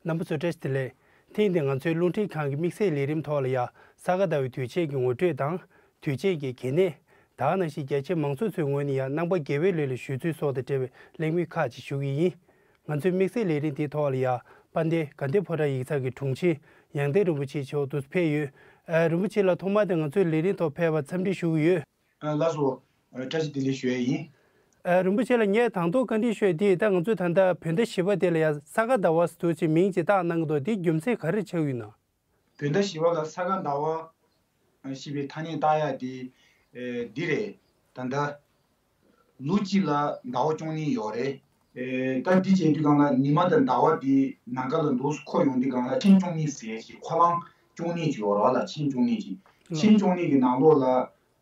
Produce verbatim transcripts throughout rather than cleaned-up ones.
རྣམ་པ་ཚོ་བཀྲ་ཤིས་བདེ་ལེགས། ཐེངས་འདིར་ང་ཚོའི་རླུང་འཕྲིན་ཁང་གི་དམིགས་བསལ་ལས་རིམ་ཐོག་ལ་ཡང་ས་ག་ཟླ་བའི་དུས་ཆེན་གྱི་ངོ་སྤྲོད་དང་། དུས་ཆེན་གྱི་གལ་གནད། ད་ག་ནང་བཞིན་རྒྱ་ཆེའི་མང་ཚོགས་ཚོའི་ངོས་ནས་ཡང་རྣམ་པ་དགེ་བའི་ལོ་ལ་ཞུ་ཚུལ་སོགས་དང་འབྲེལ་བའི་གླེང་མོལ་ཁག་ཅིག་ཞུ་གི་ཡིན། ང་ཚོའི་དམིགས་བསལ་ལས་རིམ་འདིའི་ཐོག་ལ་ཡང་དཔལ་ལྡན་དགའ་ལྡན་ཕོ་བྲང་ཡིག་ཚང་གི་དྲུང་ཆེ་ཡང་སྟེང་རིན་པོ་ཆེ་མཆོག་འདུག་ཕེབས་ཡོད། ཨ། རིན་པོ་ཆེ་ལགས་ཐོག་མར་དེ་ང་ཚོའི་ལས་རིམ་ཐོག་ཕེབས་པར་འཚམས་འདྲི་ཞུ་གི་ཡོད། ཨ། ལགས་སོ། ཨ། བཀྲ་ཤིས་བདེ་ལེགས་ཞུ་ཡས་ཡིན། ཨ། རིན་པོ་ཆེ་ལགས་ངས་དང་ཐོག་བཀའ་འདྲི་ཞུ་ཡས་དེ་ད་ང་ཚོས་ད་ལྟ་བོད་ཟླ་བཞི་པ་དེ་ལ་ཡང་ས་ག་ཟླ་བ་ཟེར་དུས་ཅིག་མིང་ཅིག་བཏགས་གནང་གི་འདུག་དེ་རྒྱུ་མཚན་ག་རེ་ཆགས་ཡོད་ན། བོད་ཟླ་བཞི་པ་ལ་ས་ག་ཟླ་བ་ཞེས་པའི་ཐ་སྙད་བཏགས་ཡ་དེ། ཨེ། འདི་རེད། ད་ལྟ་ལོ་གཅིག་ལ་ཟླ་བ་བཅུ་གཉིས་ཡོད་རེད། ཨེ། ད་འདི་བྱེད་དུས་སྒང་ལ་ཉི་མ་དང་ཟླ་བ་དེ་ནམ་མཁའ་ལ་འདུག་སེ་འཁོར་ཡོང་དུས་སྒང་ལ་ཆེན་བཅུ་གཉིས་ཟེར་ཞིག་འཁོར་ལང་བཅུ་གཉིས་ཅིག་ཡོད་རེད་བ་ལ། ཆེན་བཅུ་གཉིས་ཅིག་ཆེན་བཅུ་གཉིས་ཀྱི་ནང་ལོགས་ལ་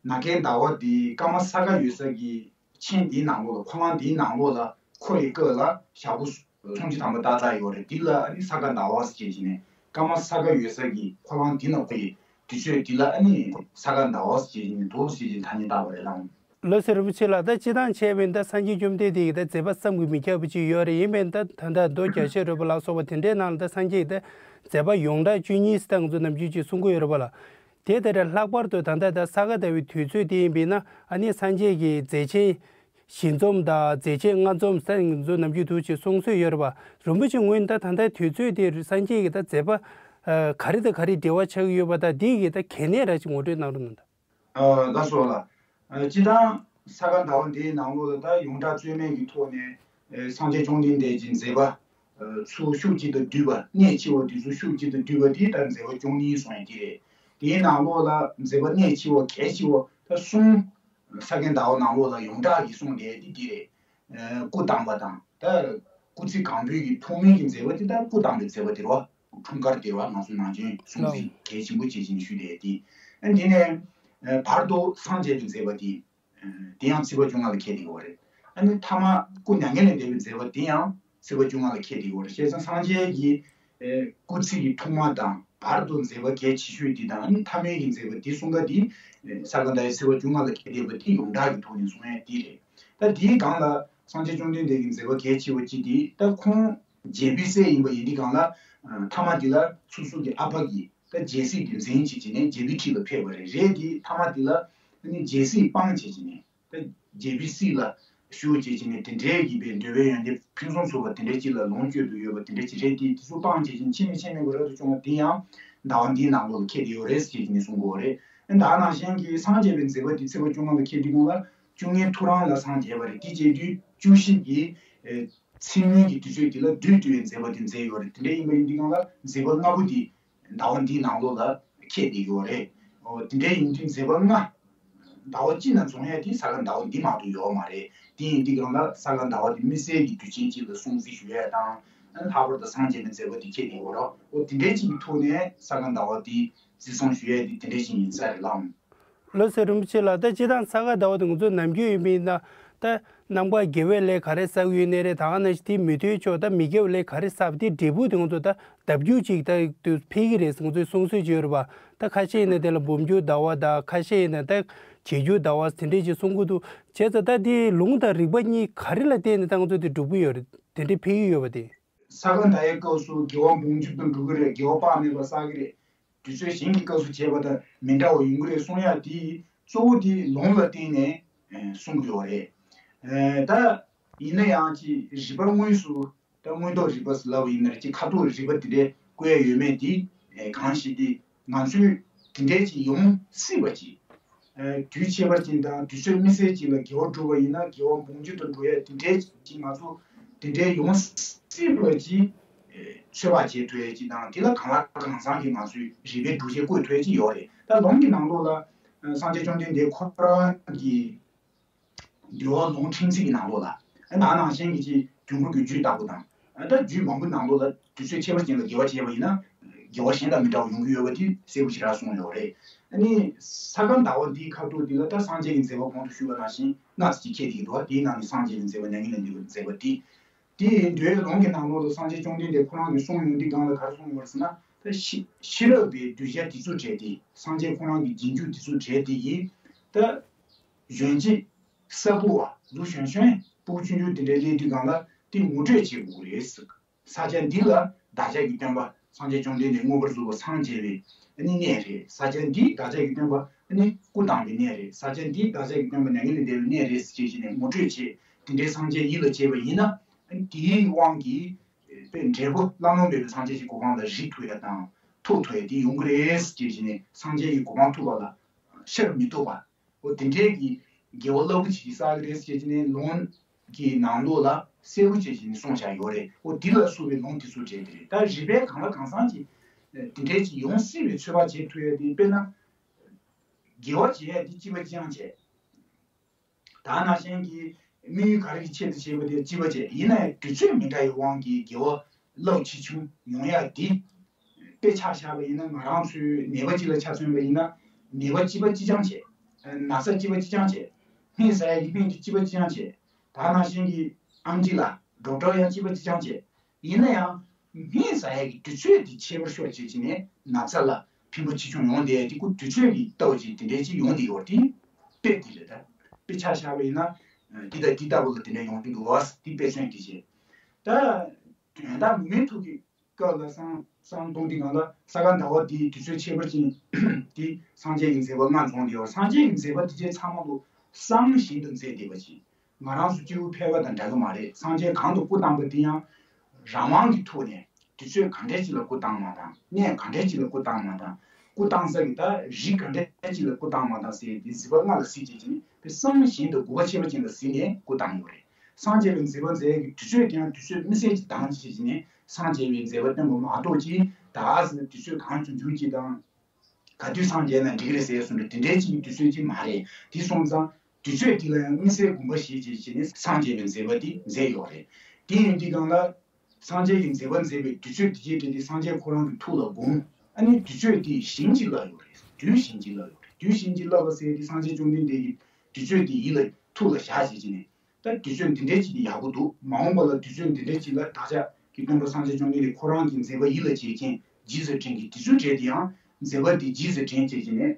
ནམ་མཁའི་ཟླ་བ་དེ་སྐར་མ་ས་ག་ཡོད་ས་ཀྱི་ཆེན་དེའི་ནང་ལོགས་ལ་འཁོར་ལང་དེའི་ནང་ལོགས་ལ་འཁོར་བའི་སྐབས་ལ་ཞག་པོ་སུམ་ཅུ་ཐམ་པ་བཏགས་ཚར་ཡོད་རེད། འདི་ལ་ཨ་ནི་ས་ག་ཟླ་བ་ཟེར་བྱས་ནས་སྐར་མ་ས་ག་ཡོད་ས་ཀྱི་འཁོར་ལང་འདི་ན་འཁོར་བའི་དུས་ཚོད་འདི་ལ་ཨ་ནི་ས་ག་ཟླ་བ་ཟེར་བྱས་ནས་འདུག་ཟེར་བྱས་ཐ་སྙད་བཏགས་པ་རེད་ལགས། ལགས་སོ་རིན་པོ་ཆེ་ལགས། ད་སྤྱིར་བཏང་བྱས་པའི་ད་སངས་རྒྱས་བཅོམ་ལྡན་འདས་ཀྱི་ད་མཛད་པ་བསམ་གྱིས་མི་ཁྱབ་པ་ཅིག་ཡོད་རེད། ཡིན་པས་ད་ད་ལྟ་མདོ་རྒྱ་ཆེར་རོལ་པ་ལ་སོགས་པ་དེ་འདྲའི་ནང་ལ་ད་སངས་རྒྱས་ཀྱི་ད་མཛད་པ་ཡོངས་གྲགས་བཅུ་གཉིས་ཟེར་ད་ང་ཚོ་ནམ་རྒྱུན་ཅིག་གསུང་གི་ཡོད་རེད་པ་ལགས། དེ་ལྟ་རེད། ལྷག་པར་དུ་ད་ལྟ་ད་ས་ག་ཟླ་བའི་དུས་ཚོད་དེ་ཡིན་པས་ན་ཨ་ནི་སངས་རྒྱས་ཀྱི་མཛད་ཆེན་བཞི་འཛོམས་དང་མཛད་ཆེན་ལྔ་འཛོམས་ཟེར་ང་ཚོ་ནམ་རྒྱུན་དུ་ཅིག་གསུང་སྲོལ་ཡོད་རེད་པ། རིན་པོ་ཆེ་ངོས་ནས་ད་ད་ལྟའི་དུས་ཚོད་དེ་སངས་རྒྱས་ཀྱི་ད་མཛད་པ་ཨ་ག་རེ་དང་ག་རེ་འབྲེལ་བ་ཆགས་ཀྱི་ཡོད་པ་དང་འདི་གི་ད་གལ་གནད་ར་ཅིག་ངོ་སྤྲོད་གནང་རོགས་གནང་དང་། ཨ། ལགས་སོ་ལགས། ཨ། སྤྱིར་བཏང་ས་ག་ཟླ་བ་འདིའི་ནང་ལོགས་ལ་ད་ཡོངས་གྲགས་རྩོད་མེད་ཀྱི་ཐོག་ནས་ཨ་སངས་རྒྱས་བཅོམ་ལྡན་འདས་ཀྱི་མཛད་པ་ཨ་ཚུར་ཤུགས་ཀྱིས་ད་བསྡུས་པ། གནད་ཆེ་བ་དེ་ཚོ་ཤུགས་ཀྱིས་ད་བསྡུས་པ་དེ་ད་མཛད་པ་བཅུ་གཉིས་གསུངས་ཡ་དེ་རེད། དེའི་ནང་ལོགས་ལ་མཛད་པ་གནད་ཆེ་བ་གལ་ཆེ་བ་ད་གསུམ། ས་ག་ཟླ་བ་ནང་ལོགས་ལ་ཡོངས་གྲགས་ཀྱིས་གསུངས་བསྡད་དེ་འདི་རེད། ཨ། སྐུ་བལྟམས་པ་དང་ད་སྐུ་ཚེ་གང་པོའི་གི་ཐོག་མའི་གི་མཛད་པ་དེ་ད་སྐུ་བལྟམས་པའི་མཛད་པ་དེ་རེད་བ། འཁྲུངས་སྐར་དེ་རེད་བ། ང་ཚོ་ནང་ཆོས་སྲུང་བརྩི་གལ་ཆེན་པོ་བྱེད་ཀྱིན་ཞུས་བསྡད་དེ། ཨ། དེ་ནས་ཨ་བར་དུ་སངས་རྒྱས་པའི་མཛད་པ་དེ་ཨ་དེ་ཡང་ཚེས་པ་བཅོ་ལྔ་ལ་འཁེལ་བསྡད་ཡོད་རེད། ཨ་ནི་ཐ་མ་སྐུ་མྱ་ངན་ལས་འདས་པའི་མཛད་པ་དེ་ཡང་ཚེས་པ་བཅོ་ལྔ་ལ་འཁེལ་བསྡད་ཡོད་རེད། བྱས་ཙང་སངས་རྒྱས་ཀྱི་ཨ་སྐུ་ཚེ་གི་ཐོག་མ་དང་བར་དུ་མཛད་པ་གལ་ཆེ་ཤོས་དེ་དང་ཨ་ནི་ཐ་མའི་གི་མཛད་པ་དེ་གསུམ་ཀ་དེ་ཨ་ས་ག་ཟླ་བའི་ཚེས་པ་བཅོ་ལྔ་ལ་འཁེལ་བསྡད་པ་དེ་ཡོངས་གྲགས་ཀྱི་ཐོག་ནས་གསུང་ཡ་དེ་རེད། ད་དེའི་སྒང་ལ་སངས་རྒྱས་བཅོམ་ལྡན་འདས་ཀྱི་མཛད་པ་གལ་ཆེ་བ་གཅིག་དེ་ད་ཁོང་རྒྱལ་པོའི་སྲས་ཡིན་པ་ཡིན་དུས་སྒང་ལ་ཨ་མཐའ་མ་དེ་ལ་སོ་སོ་གི་ཨ་ཕ་གིས་ད་རྒྱལ་སྲིད་དེ་འཛིན་བྱེད་ཀྱི་ནས་རྒྱལ་པོའི་ཁྲི་ལ་ཕེབས་པ་རེད། རེད་དེ་མཐའ་མ་དེ་ལ་ཨ་ནི་རྒྱལ་སྲིད་སྤངས་བྱེད་ཀྱི་ནས་ད་རྒྱལ་པོའི་སྲིད་ལ་བཞུགས་བྱེད་ཀྱི་ནས་དེ་འདྲའི་གི་པའི་འདོད་པའི་ཡོན་ཏན་ཕུན་སུམ་ཚོགས་པ་དེ་འདྲའི་གཅིག་ལ་ལོངས་སྤྱོད་དུ་ཡོད་པ་དེ་འདྲའི་གཅིག་རེད་དེ། དེ་ཚོ་སྤངས་བྱེད་ཀྱི་ནས་འཆི་མེད་ཆེན་མོའི་གི་རབ་ཏུ་བྱུང་བ་དེ་ཡང་ཟླ་བ་འདིའི་ནང་ལོགས་ལ་འཁེལ་བསྡད་ཡོད་རེད་ཟེར་གྱི་ནས་གསུང་གི་ཡོད་རེད། ཨ་ད་ག་ནང་བཞིན་གྱི་སངས་རྒྱས་པའི་མཛད་པ་དེ་ཚེས་པ་བཅོ་ལྔ་ལ་འཁེལ་དུས་སྒང་ལ་བཅུ་གཉིས་ཐུགས་རང་ལ་སངས་རྒྱས་པ་རེད། དེ་བྱེད་དུས་བཅུ་བཞི་གི་ཨེ་ཚེས་མིན་གྱི་དུས་ཚོད་དེ་ལ་བདུད་བཏུལ་བའི་མཛད་པ་དེ་མཛད་ཡོད་རེད། དེ་འདྲ་ཡིན་པ་ཡིན་དུས་སྒང་ལ་མཛད་པ་ལྔ་པོ་དེ་ཟླ་བ་འདིའི་ནང་ལོགས་ལ་འཁེལ་བསྡད་ཡོད་རེད། འོ་དེ་འདྲ་ཡིན་དུས་མཛད་པ་ལྔ་ཟླ་བ་གཅིག་ན་རྫོགས་ཡ་དེ་ས་ག་ཟླ་བ་འདི་མ་གཏོགས་ཡོད་མ་རེད། དེ་ཡིན་དུས་སྒང་ལ་ས་ག་ཟླ་བ་དེ་དམིགས་བསལ་གྱི་དུས་ཆེན་གཅིག་ལ་སྲུང་བརྩི་ཞུ་ཡ་དང་། ལྷག་པར་དུ་སངས་རྒྱས་པའི་མཛད་པ་དེ་འཁེལ་བསྡད་ཡོད་རེད། འོ་དེ་འདྲ་གཅིག་གི་ཐོག་ནས་ས་ག་ཟླ་བ་དེ་བརྩི་སྲུང་ཞུ་ཡ་དེ་དེ་འདྲ་ཞིག་ཡིན་ས་རེད་ལགས། ལགས་སོ་རིན་པོ་ཆེ་ལགས། ད་སྤྱིར་བཏང་ས་ག་ཟླ་བ་དེ་ང་ཚོ་ནམ་རྒྱུན་ཡིན་པ་ཡིན་ན་ད་རྣམ་པ་དགེ་བའི་ལས་ག་རེ་བསགས་ཡོད་ནའི་རེད། ད་ག་ནང་བཞིན་དེ་མི་མཐུན་ཕྱོགས་ད་མི་དགེ་བའི་ལས་ག་རེ་བསགས་པ་དེ་འབྲས་བུ་དེ་ང་ཚོ་ད་ལྡབ་འགྱུར་ཅིག་ད་དུ་འཕེལ་གྱི་རེད་ཟེར་ང་ཚོས་གསུང་སྲོལ་ཅིག་ཡོད་རེད་པ། ད་ཁ་ཤས་ཡིན་ན་དེ་ལ་འབུམ་འགྱུར་ཟླ་བ་དང་ཁ་ཤས་ཡིན་ན་ད་བྱེ་འགྱུར་ཟླ་བ་དེ་འདྲས་ཅིག་གསུང་གི་འདུག་བྱས་ཙང་ད་དེ་ལུང་དང་རིགས་པ་གཉིས་ག་རེ་ལ་བརྟེན་ནས་ད་ང་ཚོ་དེ་འགྲུབ་ཀྱི་ཡོད་རེད། དེ་འདྲས་འཕེལ་གྱི་ཡོད་པ་དེ། ས་ག་ཟླ་བའི་སྐབས་སུ་དགེ་བ་འབུམ་འགྱུར་དུ་འགྲོ་གི་རེད། དགེ་བ་དཔག་མེད་པ་བསགས་ཀྱི་རེད། དུས་ཚོད་གཞན་གྱི་སྐབས་སུ་བྱས་པ་དང་མི་འདྲ་བ་ཡོང་གི་རེད་གསུང་ཡ་དེ་གཙོ་བོ་དེ་ལུང་ལ་བརྟེན་ནས་ཨེ་གསུང་གི་ཡོད་རེད། ཨེ་ད་ཡིན་ན་ཡང་ཅིག་རིགས་པ་དངོས་སུ་ད་དངོས་ཐོག་རིགས་པ་ཟེར་ལབ་པ་ཡིན་ན་རེད། ཅིག་ཁ་ཐོག་རིགས་པ་དེ་འདྲའི་བཀོད་ཡ་ཡོད་མེད་དེ་ཨེ་གང་ཞིག་དེ་ང་ཚོས་དེ་འདྲའི་ཅིག་ཡོང་སྲིད་པ་ཅིག་ཨེ་དུས་ཁྱད་པར་ཅན་དང་དུས་ཚོད་དམིགས་བསལ་ཅིག་ལ་དགེ་བ་བསྒྲུབས་པ་ཡིན་ན་དགེ་བ་འབུམ་འགྱུར་དུ་འགྲོ་ཡ་དེ་འདྲའི་ཅིག་ང་ཚོ་དེ་འདྲའི་ཡོང་སྲིད་པ་ཅིག་ཚོད་དཔག་བྱེད་ཐུབ་ཡ་ཅིག་དང་། དེ་ལ་གང་ལ་གང་འཚམ་གྱི་ང་ཚོའི་རིགས་པའི་སྒྲུབ་བྱེད་བཀོད་ཐུབ་ཡ་ཅིག་ཡོད་རེད། ད་ལུང་གི་ནང་ལོགས་ལ་སངས་རྒྱས་བཅོམ་ལྡན་འདས་ཁོ་རང་གི་འདུལ་བ་ལུང་ཕྲན་ཚེགས་ཀྱི་ནང་ལོགས་ལ་ད་ནང་བཞིན་གྱི་ཅིག་སྒྱུ་འཕྲུལ་གྱི་རྒྱུད་ལྟ་བུ་དང་། ད་རྒྱུད་མང་པོའི་ནང་ལོགས་ལ་དུས་ཚོད་ཁྱད་པར་ཅན་ལ་དགེ་བ་བྱས་པ་ཡིན་ན་དགེ་བ་གཞན་དང་མི་འདྲ་བ་ཡོང་གི་ཡོད་པ་དེ་གསལ་པོ་ཞེ་དྲག་གསུངས་ཡོད་རེད། ཨ་ནི་ས་ག་ཟླ་བ་འདིའི་ཁ་ཐུག་འདི་ལ་ད་སངས་རྒྱས་ཀྱི་མཛད་པ་གོང་དུ་ཞུས་པ་ནང་བཞིན་ལྔ་ཙམ་ཅིག་འཁེལ་བསྡད་ཀྱི་འདུག་དེའི་ནང་ནས་སངས་རྒྱས་ཀྱི་མཛད་པ་མྱ་ངན་ལས་འདས་པའི་མཛད་པ་འདི། དེ་ཡི་འདུལ་བའི་ལུང་གི་ནང་ལོགས་ལ་སངས་རྒྱས་བཅོམ་ལྡན་འདས་ཁོ་རང་གིས་གསུངས་ཡོང་དུས་སྒང་ལ་ག་རེ་གསུངས་ཡོད་རེད་ཟེར་ན། ད་ཤེས་ཤེས་རབ་པའི་གདུལ་བྱ་འདི་ཚོ་བྲལ་ཏེ་སངས་རྒྱས་ཁོ་རང་གི་རྗེས་འཇུག་འདི་ཚོ་བྲལ་ཏེ་ཡིན། ད་གཞོན་སྐྱེས་གསར་བུ་བ་གཟུགས་གཞོན་གཞོན་སྤུ་གུ་ཆུང་ཆུང་དེ་འདྲའི་སླེབས་དུས་སྒང་ལ་དེ་ངོ་སྤྲོད་བྱེད་དགོས་ཀྱི་རེད་ཟེར། ས་ཆ་འདི་ལ་ བདག་ཅག་གི་སྟོན་པ་སངས་རྒྱས་བཅོམ་ལྡན་འདས་མངོན་པར་རྫོགས་པར་འཚང་རྒྱས་པའི་ཨ་ནི་གནས་རེད། ས་ཆ་འདི་བདག་ཅག་གི་སྟོན་པ་ཨ་ནི་སྐུ་བལྟམས་པའི་གནས་རེད། ས་ཆ་འདི་བདག་ཅག་གི་སྟོན་པ་མྱ་ངན་ལས་འདས་པའི་གནས་རེད་ཟེར་བྱས་བྱས་ནས་ངོ་སྤྲོད་བྱས། དེ་འདྲའི་སངས་རྒྱས་ཡིད་ལ་བྱས་པ་ཡིན་ན། ཨ་ནི་དེའི་དབང་གིས་དཔེ་འབྲས་བུ་བླ་ན་མེད་པའི་སངས་རྒྱས་ཀྱི་གོ་འཕང་ལ་རིགས་ཐུབ་ཡ་དང་ཐུག་ཐུབ་ཡ་དེ་ཡོང་གི་རེད་ཟེར་བྱས་བྱས་ནས་སངས་རྒྱས་ཀྱི་གོ་འཕང་ཐོབ་པ་ལ་ཕྱིར་མི་ལྡོག་པ། འོ་དེ་འདྲའི་གི་དགེ་བ་རླབས་པོ་ཆེ་ཞིག་བསགས་ཀྱི་རེད་ཟེར་བྱས་ནས་ལུང་གི་ནང་ལོགས་ལ་གསལ་པོ་བྱས་བྱས་ནས་གསུངས་བཞག་ཡོད་རེད། འོ་འདི་ལ་སོགས་པའི་ལུང་དེ་ཚོ་བྲིས་ཏེ་རེད། ད་རིགས་པས་གང་ལ་གང་འཚམ་གྱིས་དེ་འདྲའི་ཅིག་ཡོང་སྲིད་པའི་ཚོད་དཔག་བྱེད་ཐུབ་ཡ་དེ། དཔེར་ན་དགེ་བ་བྱེད་ཡ་དེ་སྐྱིད་པ་ཅི་ཡང་བྱེད། ད་ནང་བཞིན་གྱི་དམིགས་ཡུལ་ག་རེ་གི་ཆེད་དུ་བྱས་པ་དེ་སྐྱིད་པ་བྱེད། ཡིན་ན་ཡང་དུས་ཚོད་མི་འདྲ་བའི་དབང་གིས་དགེ་བ་རླབས་ཆེ་ཆུང་ཡོང་ཡ་འདི། དཔེ་ཆ་བཞག་པ་ཡིན་ན་ང་རང་ཚོའི་ནད་པ་གཅིག་ལ་ཆ་མཚོན་པ་ཡིན་ན་ནད་པ་སྐྱིད་པ་ཅི་ཅང་བྱེད། ན་ཚ་སྐྱིད་པ་ཅི་ཅང་བྱེད། སྨན་ཟ་ཡ་གི་སྨན་གྱི་སྐྱིད་པ་ཅི་ཅང་བྱེད། ད་ནང་བཞིན་གྱི་ཨམ་ཆི་ལ་ཌོག་ཊར་ཡང་སྐྱིད་པ་ཅི་ཅང་བྱེད། ཡིན་ན་ཡང་སྨན་ཟ་ཡ་གི་དུས་ཚོད་དེ་ཁྱད་པར་ཤོར་བྱས་བྱས་ནས་ན་ཚ་ལ་ཕན་པ་ཆེ་ཆུང་ཡོང་བསྡད་དེ་ཁོ་དུས་ཚོད་ཀྱི་ལྟ་བ་ཅིག་དེ་འདྲའི་ཅིག་ཡོང་བསྡད་ཡོད་རེད། དེ་དཔེ་དེ་རེད། ད་དཔེ་ཆ་བཞག་པ་ཡིན་ན་འདི་དང་འདི་ལྟ་བུ་ལ་དེ་འདྲ་ཡོང་གི་འདུག་ཟེར་དེ་དཔེ་མཚོན་དེ་བྱས། ད་དོན་དག་མུ་མེན་ཐུག་གི་སྐབས་ལ་བསང་བསང་གཏོང་དུས་སྒང་ལ་ས་ག་ཟླ་བ་འདིའི་དུས་ཚོད་ཁྱད་པར་ཅན་འདི་སངས་རྒྱས་ཀྱི་མཛད་པ་ལྔ་འཛོམས་ཏེ་ཡོད། སངས་རྒྱས་ཀྱི་མཛད་པ་འདི་ཚོ་ཚང་མ་ལོ་བསང་བཞིན་དུ་མཛད་བསྡད་པ་ཅིག་ང་རང་ཚོ་སྐྱེ་བོ་ཕལ་པ་དང་འདྲ་གི་མ་རེད། སངས་རྒྱས་གང་དུ་སྐུ་བལྟམས་པ་དེ་ཡང་རང་དབང་གི་ཐོག་ནས་དུས་ཚོད་ག་འདྲས་ཅིག་ལ་སྐུ་བལྟམས་པ་དང་། གནས་ག་འདྲས་ཅིག་ལ་སྐུ་བལྟམས་པ་དང་། སྐུ་བལྟམས་ས་གི་ད་རིགས་ག་འདྲས་ཅིག་ལ་སྐུ་བལྟམས་པ་དང་ཟེར་དེ་གཟིགས་པ་ལྔ་ལ་གཟིགས་བྱས་བྱས་ནས་དཔེ་བསང་བཞིན་དུ་དགོས་པ་ཆེ་བ་ཅན་ལ་གཟིགས་ནས་སྐུ་བལྟམས་ཡོད་རེད། སངས་རྒྱས་པའི་མཛད་པ་མཛད་ཀྱི་དུས་ཚོད་དེ་ཡང་དུས་ཚོད་དམིགས་བསལ་གྱི་དང་བྱས་བྱས་ནས་སངས་རྒྱས་པའི་མཛད་པ་སྟོན་པ་མ་གཏོགས་ཅིག་ད་ཟེར་ན་དུས་ཚོད་གང་བྱུང་བྱུང་ཅིག་དང་། ག་དུས་སངས་རྒྱས་ན་འགྲིག་གི་རེད་ཟེར་ཡ་བཟོ་འདྲ་དེ་འདྲའི་ཅིག་གི་དུས་ཚོད་ཅིག་མ་རེད། དེ་སོང་ཙང་དུས་ཚོད་དེ་ལ་ཡང་དམིགས་བསལ་དགོངས་པ་བཞེས་བྱས་བྱས་ནས་སངས་རྒྱས་པའི་མཛད་པ་དེ་མཛད་ཡོད་རེད། དེ་ཡིན་དུས་སྒང་ལ་སངས་རྒྱས་ཀྱི་མཛད་པ་མཛད་པའི་དུས་ཚོད་དེ་གའི་གྲས་དེ་སངས་རྒྱས་ཁོ་རང་གི་ཐུགས་ལ་དགོངས། ཨ་ནི་དུས་ཚོད་དེ་བྱིན་གྱིས་བརླབས་ཡོད་རེད། དུས་བྱིན་གྱིས་བརླབས་ཡོད་རེད། དུས་བྱིན་གྱིས་བརླབས་པ་ཟེར་དེ་སངས་རྒྱས་བཅོམ་ལྡན་འདས་ཀྱི་དུས་ཚོད་དེ་ཡིད་ལ་ཐུགས་ལ་བཞག་བྱས་བྱས་ནས། ད་དུས་ཚོད་འདི་འདྲའི་ཅིག་དེ་ཡག་པོ་འདུག་མ་འོངས་པ་ལ་དུས་ཚོད་འདི་འདྲའི་ཅིག་ལ་བདག་ཅག་གི་སྟོན་པ་སངས་རྒྱས་བཅོམ་ལྡན་འདས་ཁོ་རང་གི་མཛད་པ་ཡིད་ལ་བྱེད་མཁན་རྗེས་སུ་དྲན་གྱི་དུས་ཚོད་གྲས་དེ་ཡང་མཛད་པ་འདི་རྗེས་སུ་དྲན་བྱེད་ཀྱི་ནས།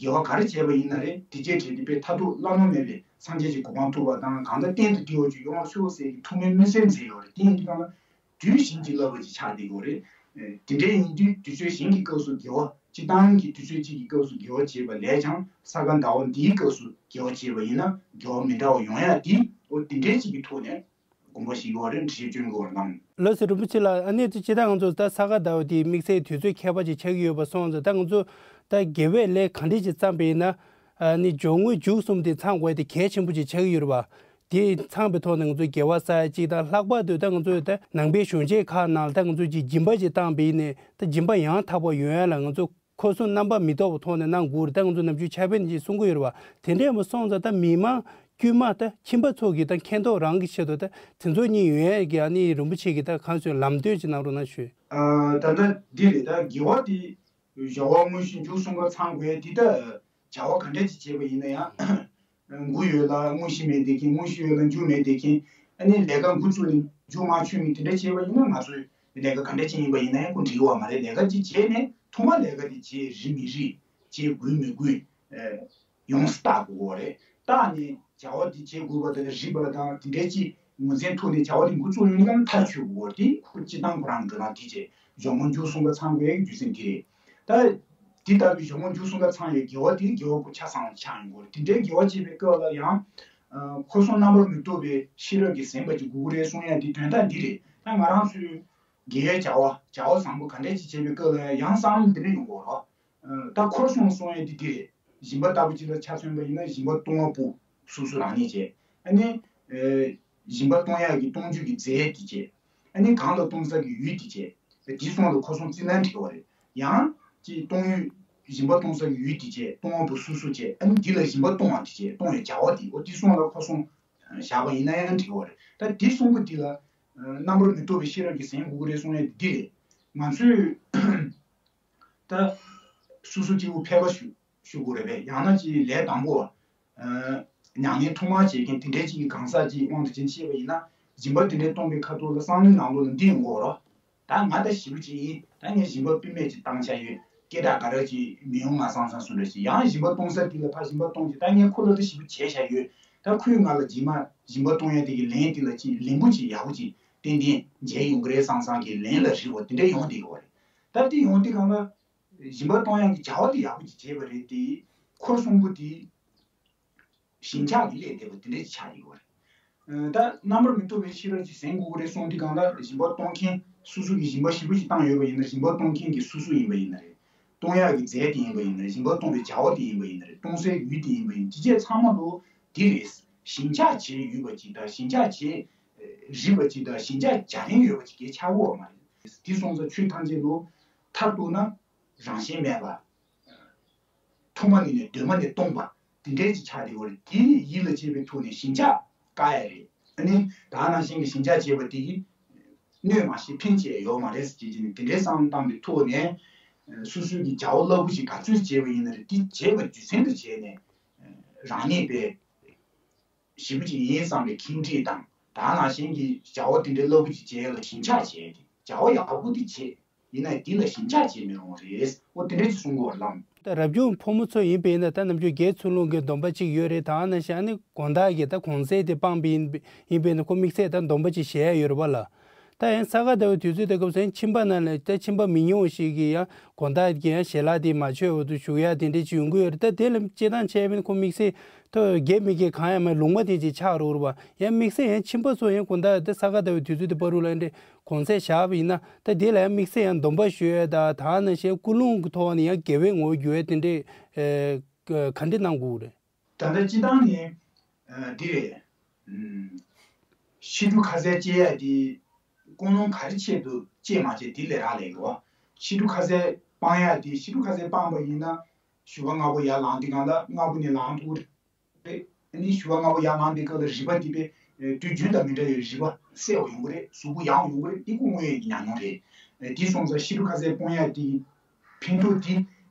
དགེ་བ་ག་རེ་བྱས་པ་ཡིན་ན་རེད། དེ་རྗེས་དྲན་དེ་དཔེ་མཐར་ཐུག་བླ་ན་མེད་པའི་སངས་རྒྱས་ཀྱི་གོ་འཕང་ཐོབ་པ་དང་། གང་ལྟར་གཏན་དུ་བདེ་བ་ཅིག་ཡོང་བར་ཤོག་ཟེར་གྱི་ཐུགས་སྨོན་དམིགས་བསལ་མཛད་ཡོད་རེད། དེ་ཡིན་དུས་སྒང་ལ་དུས་བྱིན་གྱིས་བརླབས་པ་ཅིག་ཆགས་བསྡད་ཡོད་རེད། དེ་འདྲ་ཡིན་དུས་དུས་ཚོད་གཞན་གྱི་སྐབས་སུ་དགེ་བ། སྤྱིར་བཏང་གི་དུས་ཚོད་གཅིག་གི་སྐབས་སུ་དགེ་བ་བྱས་པ་ལས་ཀྱང་ས་ག་ཟླ་བ་འདིའི་སྐབས་སུ་དགེ་བ་བྱས་པ་ཡིན་ན་དགེ་བ་མི་འདྲ་བ་ཡོང་ཡ་འདི། འོ་དེ་འདྲའི་ཅིག་གི་ཐོག་ནས་དགོངས་པ་བཞེས་ཀྱི་ཡོད་རེད། འགྲེལ་བརྗོད་སྐྱོན་གྱི་ཡོད་རེད་ལགས། ལགས་སོ། རིན་པོ་ཆེ་ལགས། ཨ་ནི་དེ་སྤྱིར་བཏང་ང་ཚོ་ད་ས་ག་ཟླ་བ་དེ་དམིགས་བསལ་དུས་ཚོད་ཁྱད་པར་ཅིག་ཆགས་ཀྱི་ཡོད་པ་སོང་ཙང་། ད་ང་ཚོ་ད་དགེ་བའི་ལས་ག་འདྲས་ཅིག་བརྩམས་པ་ཡིན་ན། ཨ་ནི་སྦྱོར་དངོས་མཇུག་གསུམ་དེ་ཚང་དགོས་དེ་གལ་ཆེན་པོ་ཅིག་ཆགས་ཀྱི་ཡོད་རེད་པ། དེ་ཚང་པའི་ཐོག་ནས་ང་ཚོས་དགེ་བ་བསགས་ཡ་གཅིག་དང་། ལྷག་པར་དུ་ད་ང་ཚོས་ད་ནང་པའི་གཞོན་སྐྱེས་ཁག་ནང་ལ་ད་ང་ཚོས་ཅིག་སྦྱིན་པ་ཅིག་བཏང་པ་ཡིན་ནའི་ད་སྦྱིན་པ་ཡང་དག་པ་ཡོང་ཡ་ལ་ང་ཚོ་འཁོར་གསུམ་རྣམ་པར་མི་རྟོག་པའི་ཐོག་ནས་གནང་དགོས་རེད། ད་ང་ཚོ་ནམ་རྒྱུན་ཕྱག་དཔེ་ནང་ཅིག་གསུང་གི་ཡོད་རེད་པ། དེ་འདྲས་མ་སོང་ཙང་ད་མི་མང་དཀྱུས་མ་ད་ཁྱིམ་པ་ཚོ་གི་ད་མཁྱེན་རྟོགས་རང་གི་ཆེད་དུ་ད་དེ་ཚོ་གཉིས་ཡོང་ཡ་གི་ཨ་ནི་རིན་པོ་ཆེ་གི་ད་གང་ཟེར་ལམ་སྟོན་ཅིག་གནང་རོགས་གནང་ཞུ། ཨ། ད་ལྟ་འདི་རེད། ད་དགེ་བ་དེ་སྦྱོར་བ་དངོས་གཞི་མཇུག་གསུམ་ཀ་ཚང་དགོས་ཡ་འདི། ད་བྱ་བ་ག་འདྲ་ཅིག་བྱས་པ་ཡིན་ན་ཡང་། མགོ་ཡོད་ལ་དངོས་གཞི་མེད་བསྡད་མཁན། དངོས་གཞི་ཡོད་ལ་མཇུག་མེད་བསྡད་མཁན། ཨ་ནི་ལས་ཀ་འགོ་བཙུགས་ནས་མཇུག་མ་ཆོད་མཁན་དེ་འདྲ་བྱས་པ་ཡིན་ན་ང་ཚོས་ལས་ཀ་ག་འདྲ་ཅིག་ཡིན་པ་ཡིན་ན་ཡང་ཁོ་འགྲིག་གི་ཡོད་མ་རེད། ལས་ཀ་ཅིག་བྱས་ནས་ཐོག་མར་ལས་ཀ་དེ་བྱེད་རིགས་མི་རིགས། བྱེད་དགོས་མི་དགོས། ཨ། ཡོངས་སུ་བརྟག་དགོས་ཀྱི་ཡོད་རེད། བརྟག་ནས་བྱ་བ་དེ་བྱེད་དགོས་པ་དང་རིགས་པ་དང་དེ་འདྲ་ཅིག་ངོས་འཛིན་ཐུབ་ནས་བྱ་བ་དེ་འགོ་བཙུགས་ཡོང་ནས་ཀྱང་མཐར་འཁྱོལ་དགོས་ཀྱི་ཡོད་རེད། དེ་ཁོ་སྤྱིར་བཏང་ཁོ་རང་གི་འགྲོ་སྟངས་དེ་བྱས། སྦྱོར་དངོས་མཇུག་གསུམ་ཀ་ཚང་དགོས་ཡ་གི་རྒྱུ་མཚན་དེ་རེད། ད་དེ་ལྟ་བུའི་སྦྱོར་དངོས་མཇུག་གསུམ་ཀ་ཚང་ཡ་དགེ་བ་དེ་དགེ་བ་ཁོ་ཆ་ཚང་བ་ཆགས་ཡོང་གི་ཡོད་རེད། དེ་འདྲའི་དགེ་བ་བྱེད་པའི་སྐབས་ལ་ཡང་། ཨ། འཁོར་གསུམ་རྣམ་པར་མི་རྟོག་པའི་ཤེས་རབ་ཀྱིས་ཟིན་པ་ཅིག་དགོས་ཀྱི་རེད་གསུང་ཡ་དེ་དོན་དག་འདི་རེད། ད་ང་རང་ཚོའི་དགེ་བའི་བྱ་བ། བྱ་བ་བཟང་པོ་ག་འདྲ་ཅིག་བྱེད་པའི་སྐབས་ལ་ཡང་བསམ་བློ་འདི་འདྲ་ཡོང་གི་ཡོད་རེད། ཨ། ད་འཁོར་གསུམ་གསུང་ཡ་འདི་འདི་རེད། སྦྱིན་པ་ལྟ་བུ་ཅིག་ལ་ཆ་མཚོན་པ་ཡིན་ན་སྦྱིན་པ་གཏོང་བ་པོ་སོ་སོ་རང་ཉིད་བྱས། ཨ་ནི། ཨེ། སྦྱིན་པ་གཏོང་ཡག་གི་གཏོང་རྒྱུ་གི་རྫས་འདི་བྱས། ཨ་ནི་གང་ལ་གཏོང་ས་གི་ཡུལ་འདི་བྱས། དེ་གསུམ་ལ་འཁོར་གསུམ་བརྩིས་ན་འགྲིག་གི་ཡོད་རེད། ཡང་ཅིག་གཏོང་ཡུལ། སྦྱིན་པ་གཏོང་ས་གི་ཡུལ་འདི་བྱས། གཏོང་བ་པོ་སོ་སོ་བྱས། ཨ་ནི་འདི་ལ་སྦྱིན་པ་གཏོང་བ་འདི་བྱས། གཏོང་བའི་བྱ་བ་འདི། འོ་དེ་གསུམ་ལ་འཁོར་གསུམ་བཞག་པ་ཡིན་ན་ཡང་འགྲིག་གི་ཡོད་རེད། ད་དེ་གསུམ་པོ་འདི་ལ་རྣམ་པར་མི་རྟོག་པའི་ཤེས་རབ་ཀྱིས་ཟིན་དགོས་ཀྱི་རེད་གསུང་ཡ་འདི་རེད། ང་ཚོས། ད་སོ་སོ་གཅིག་པུ་ཕལ་པ་ཞུ་ཞུ་དགོས་རེད་པས། ཡང་ན་ཅིག་ལས་དང་པོ་བ། ཨ། མྱ་ངན་ཐོག་མར་བྱེད་མཁན་དེ་འདྲའི་ཅིག་གི་གང་ཟག་ཅིག་དབང་དུ་བྱས་བཤད་པ་ཡིན་ན། སྦྱིན་པ་དེ་འདྲའི་གཏོང་པའི་ཁ་ཐོག་ལ་བསམ་བློའི་ནང་ལོགས་ལ་འདི་ཡོང་གི་ཡོད་རེད། ད་ང་ད་ཞེ་པོ་ཅིག་ཡིན། ད་ངས་སྦྱིན་པ་དཔེ་མེད་ཅིག་བཏང་བཞག་ཡོད། སྐད་གྲགས་ག་རེ་ཅིག་མི་ཡོང་ང་བསམ་བསམ་བཟོ་འདྲ་ཅིག་ཡང་སྦྱིན་པ་གཏོང་ས་དེ་ལ་ཕར་སྦྱིན་པ་གཏོང་ཅིག་ད་ངས་ཁོ་ལ་ད་ཞེ་པོ་བྱས་བཞག་ཡོད། ད་ཁོས་ང་ལ་རྗེས་མ་སྦྱིན་པ་གཏོང་ཡ་དེ་གི་ལན་དེ་ལ་ཅིག་ལན་པོ་ཅིག་ཡག་པོ་ཅིག་ ཏན་ཏན་མཇལ་ཡོང་གི་རེད་བསམ་བསམ་གྱི་ལན་ལ་རེ་བ་དེ་འདྲ་ཡོང་བསྡད་ཡོད་རེད། ད་དེ་ཡོང་དུས་སྒང་ལ་སྦྱིན་པ་གཏོང་ཡག་གི་བྱ་བ་དེ་ཡག་པོ་ཅིག་བྱས་པ་རེད་དེ། འཁོར་གསུམ་པོ་དེ་ཞེན་ཆགས་ཀྱིས་བསླད་བསྡད་པ་དེ་འདྲ་ཅིག་ཆགས་ཡོད་རེད། ད་རྣམ་པར་མི་རྟོག་པའི་ཤེས་རབ་ཅིག་གཟེངས་དགོས་ཀྱི་རེད་གསུངས་དུས་སྒང་ལ། སྦྱིན་པ་གཏོང་མཁན་སོ་སོ་གིས་སྦྱིན་པ་ཞེ་པོ་ཅིག་བཏང་ཡོད་པ་ཡིན་ན། སྦྱིན་པ་གཏོང་མཁན་གྱི་སོ་སོ་ཡིན་པ་ཡིན་ན་རེད། གཏོང་ཡག་གི་རྫས་དེ་ཡིན་པ་ཡིན་ན་རེད། སྦྱིན་པ་གཏོང་བའི་བྱ་བ་དེ་ཡིན་པ་ཡིན་ན་རེད། གཏོང་སའི་ཡུལ་དེ་ཡིན་པ་ཡིན། དེ་བཅས་ཚང་མ་ལོ་དེ་རེད། ཞེན་ཆགས་བྱས་ཡོད་པ་ཅིག་དང་། ཞེན་ཆགས་བྱས་རིག་པ་ཅིག་དང་། ཞེན་ཆགས་བྱ་རན་ཡོད་པ་ཅིག་གི་ཆགས་ཡོད་མ་རེད། དེ་སོང་ཙང་ཆོས་ཐམས་ཅད་ལོ་མཐར་གཏུགས་ན་རང་བཞིན་མེད་པ། ཐོག་མ་ནས་ནས་གདོད་མ་ནས་སྟོང་པ་དེ་འདྲའི་ཅིག་ཆགས་བསྡད་ཡོད་རེད། དེ་ཡིད་ལ་བྱེད་པའི་ཐོག་ནས་ཞེན་ཆགས་བཀག་ཡ་རེད། ཨ་ནི་ད་ནང་བཞིན་གྱི་ཞེན་ཆགས་བྱས་པ་དེ་གིས་གནོད་མ་ཤེས་ཕན་ཆེ་ཡོད་མ་རེད་ཟེར་གྱི་ནས། དེ་འདྲའི་བསམ་བློ་བཏང་པའི་ཐོག་ནས་སོ་སོའི་གི་བྱ་བ་རླབས་པོ་ཆེ་ག་ཚོད་བྱས་པ་ཡིན་ན་རེད། དེ་བྱས་པ་རྒྱུ་མཚན་དུ་བྱས་ནས་རང་ཉིད་པའི་ཞེ་པོ་ཅིག་ཡིན་བསམ་པའི་ཁེངས་དྲེགས་དང་། ད་ནང་བཞིན་གྱི་བྱ་བ་དེ་འདྲའི་རླབས་པོ་ཅིག་བྱས་ལ་ཞེན་ཆགས་བྱས་ཏེ། བྱ་བ་ཡག་པོ་དེ་བྱས་ཡིན་ན་དེ་ལ་ཞེན་ཆགས་བྱེད་མི་རུང་བ་རེད། འོ་དེ་འདྲ་ཅིག་གསུང་གི་ཡོད་རེད་ལགས། ད་རབ་བྱུང་ཕོ་མོ་ཚོ་ཡིན་པས་ན། ད་ནམ་རྒྱུན་དགེ་ཚུལ་སློང་གི་སྡོམ་པ་གཅིག་ཡོད་རེད། ད་ནང་བཞིན་ཨ་ནི་དགོང་དག་གི་ད་གུང་ཚིགས་དེ་སྤངས་པ་ཡིན་ཡིན་པས་ན། ཁོ་དམིགས་བསལ་ད་སྡོམ་པ་ཅིག་བཞེས་ཡ་ཡོད་རེད་པ་ལགས། ད་ཡང་ས་ག་ཟླ་བའི་དུས་ཚོད་དེ་སྐབས་སུ་ཡང་ཁྱིམ་པ་ནང་ལ། ད་ཁྱིམ་པ་མི་ཉུང་བ་ཞིག་གིས་ཡང་དགོང་དག་གི་ཡང་ཞལ་ལག་དེ་མ་མཆོད་བར་དུ་བཞུགས་ཡ་དེ་འདྲ་ཅིག་ཡོང་གི་ཡོད་རེད། ད་དེ་ལ་སྤྱིར་བཏང་བྱས་པ་ཡིན་ན་ཁོ་དམིགས་བསལ་ད་དགེ་མི་དགེ་གང་ཡང་མེད། ལུང་པ་དེ་ཅིག་ཆགས་འགྲོ་རེད་པ། ཡང་དམིགས་བསལ་ཡང་ཁྱིམ་པ་ཚོ་ཡང་དགོང་དག་ད་ས་ག་ཟླ་བའི་དུས་ཚོད་དེ་བར་དུ་ལ་འདྲ་གུང་ཚིགས་བཞག་པ་ཡིན་ན། ད་དེ་ལ་ཡང་དམིགས་བསལ་ཡང་སྡོམ་པ་ཞུ་ཡ་ད། ད་ནང་བཞིན་ཀུན་སློང་གི་ཐོག་ནས་ཡང་དགེ་བའི་ངོ་བོ་འགྱུར་ཡ་དེ་འདྲ་ཨེ་ག་འདྲ་གནང་དགོས་རེད། ད་ལྟ་སྤྱིར་བཏང་ནས་ཨ་འདི་རེད། ཨུམ། ཕྱི་དྲོ་ཁ་ཟས་བཅད་ཡ་དེ་ཀུན་སློང་ག་རེ་ཆེད་དུ་བཅད་མ་བཅད་དེ་ལས་རག་ལས་ཀྱི་རེད་པ། ཕྱི་དྲོ་ཁ་ཟས་སྤང་ཡ་དེ། ཕྱི་དྲོ་ཁ་ཟས་སྤངས་པ་ཡིན་ན་ཞོགས་པ་སྔ་པོ་ཡར་ལངས་དུས་སྒང་ལ་སྔ་པོ་ནས་ལངས་ཐུབ་ཀྱི་རེད། ཨ་ནི་ཞོགས་པ་སྔ་པོ་ཡར་ལངས་དུས་སྐབས་ལ་རུས་པ་དེ་དཔེ་དུས་རྒྱུན་དང་མི་འདྲ་བའི་རུས་པ་གསལ་པོ་ཡོང་གི་རེད། གཟུགས་པོ་ཡང་ཡོང་གི་རེད། འདི་ཁོ་དངོས་ཡོད་ཀྱི་ཉམས་མྱོང་རེད། ཨ་དེ་སོང་ཙང་ཕྱི་དྲོ་ཁ་ཟས་སྤོང་ཡ་དེ་ཕན་ཐོགས་དེ་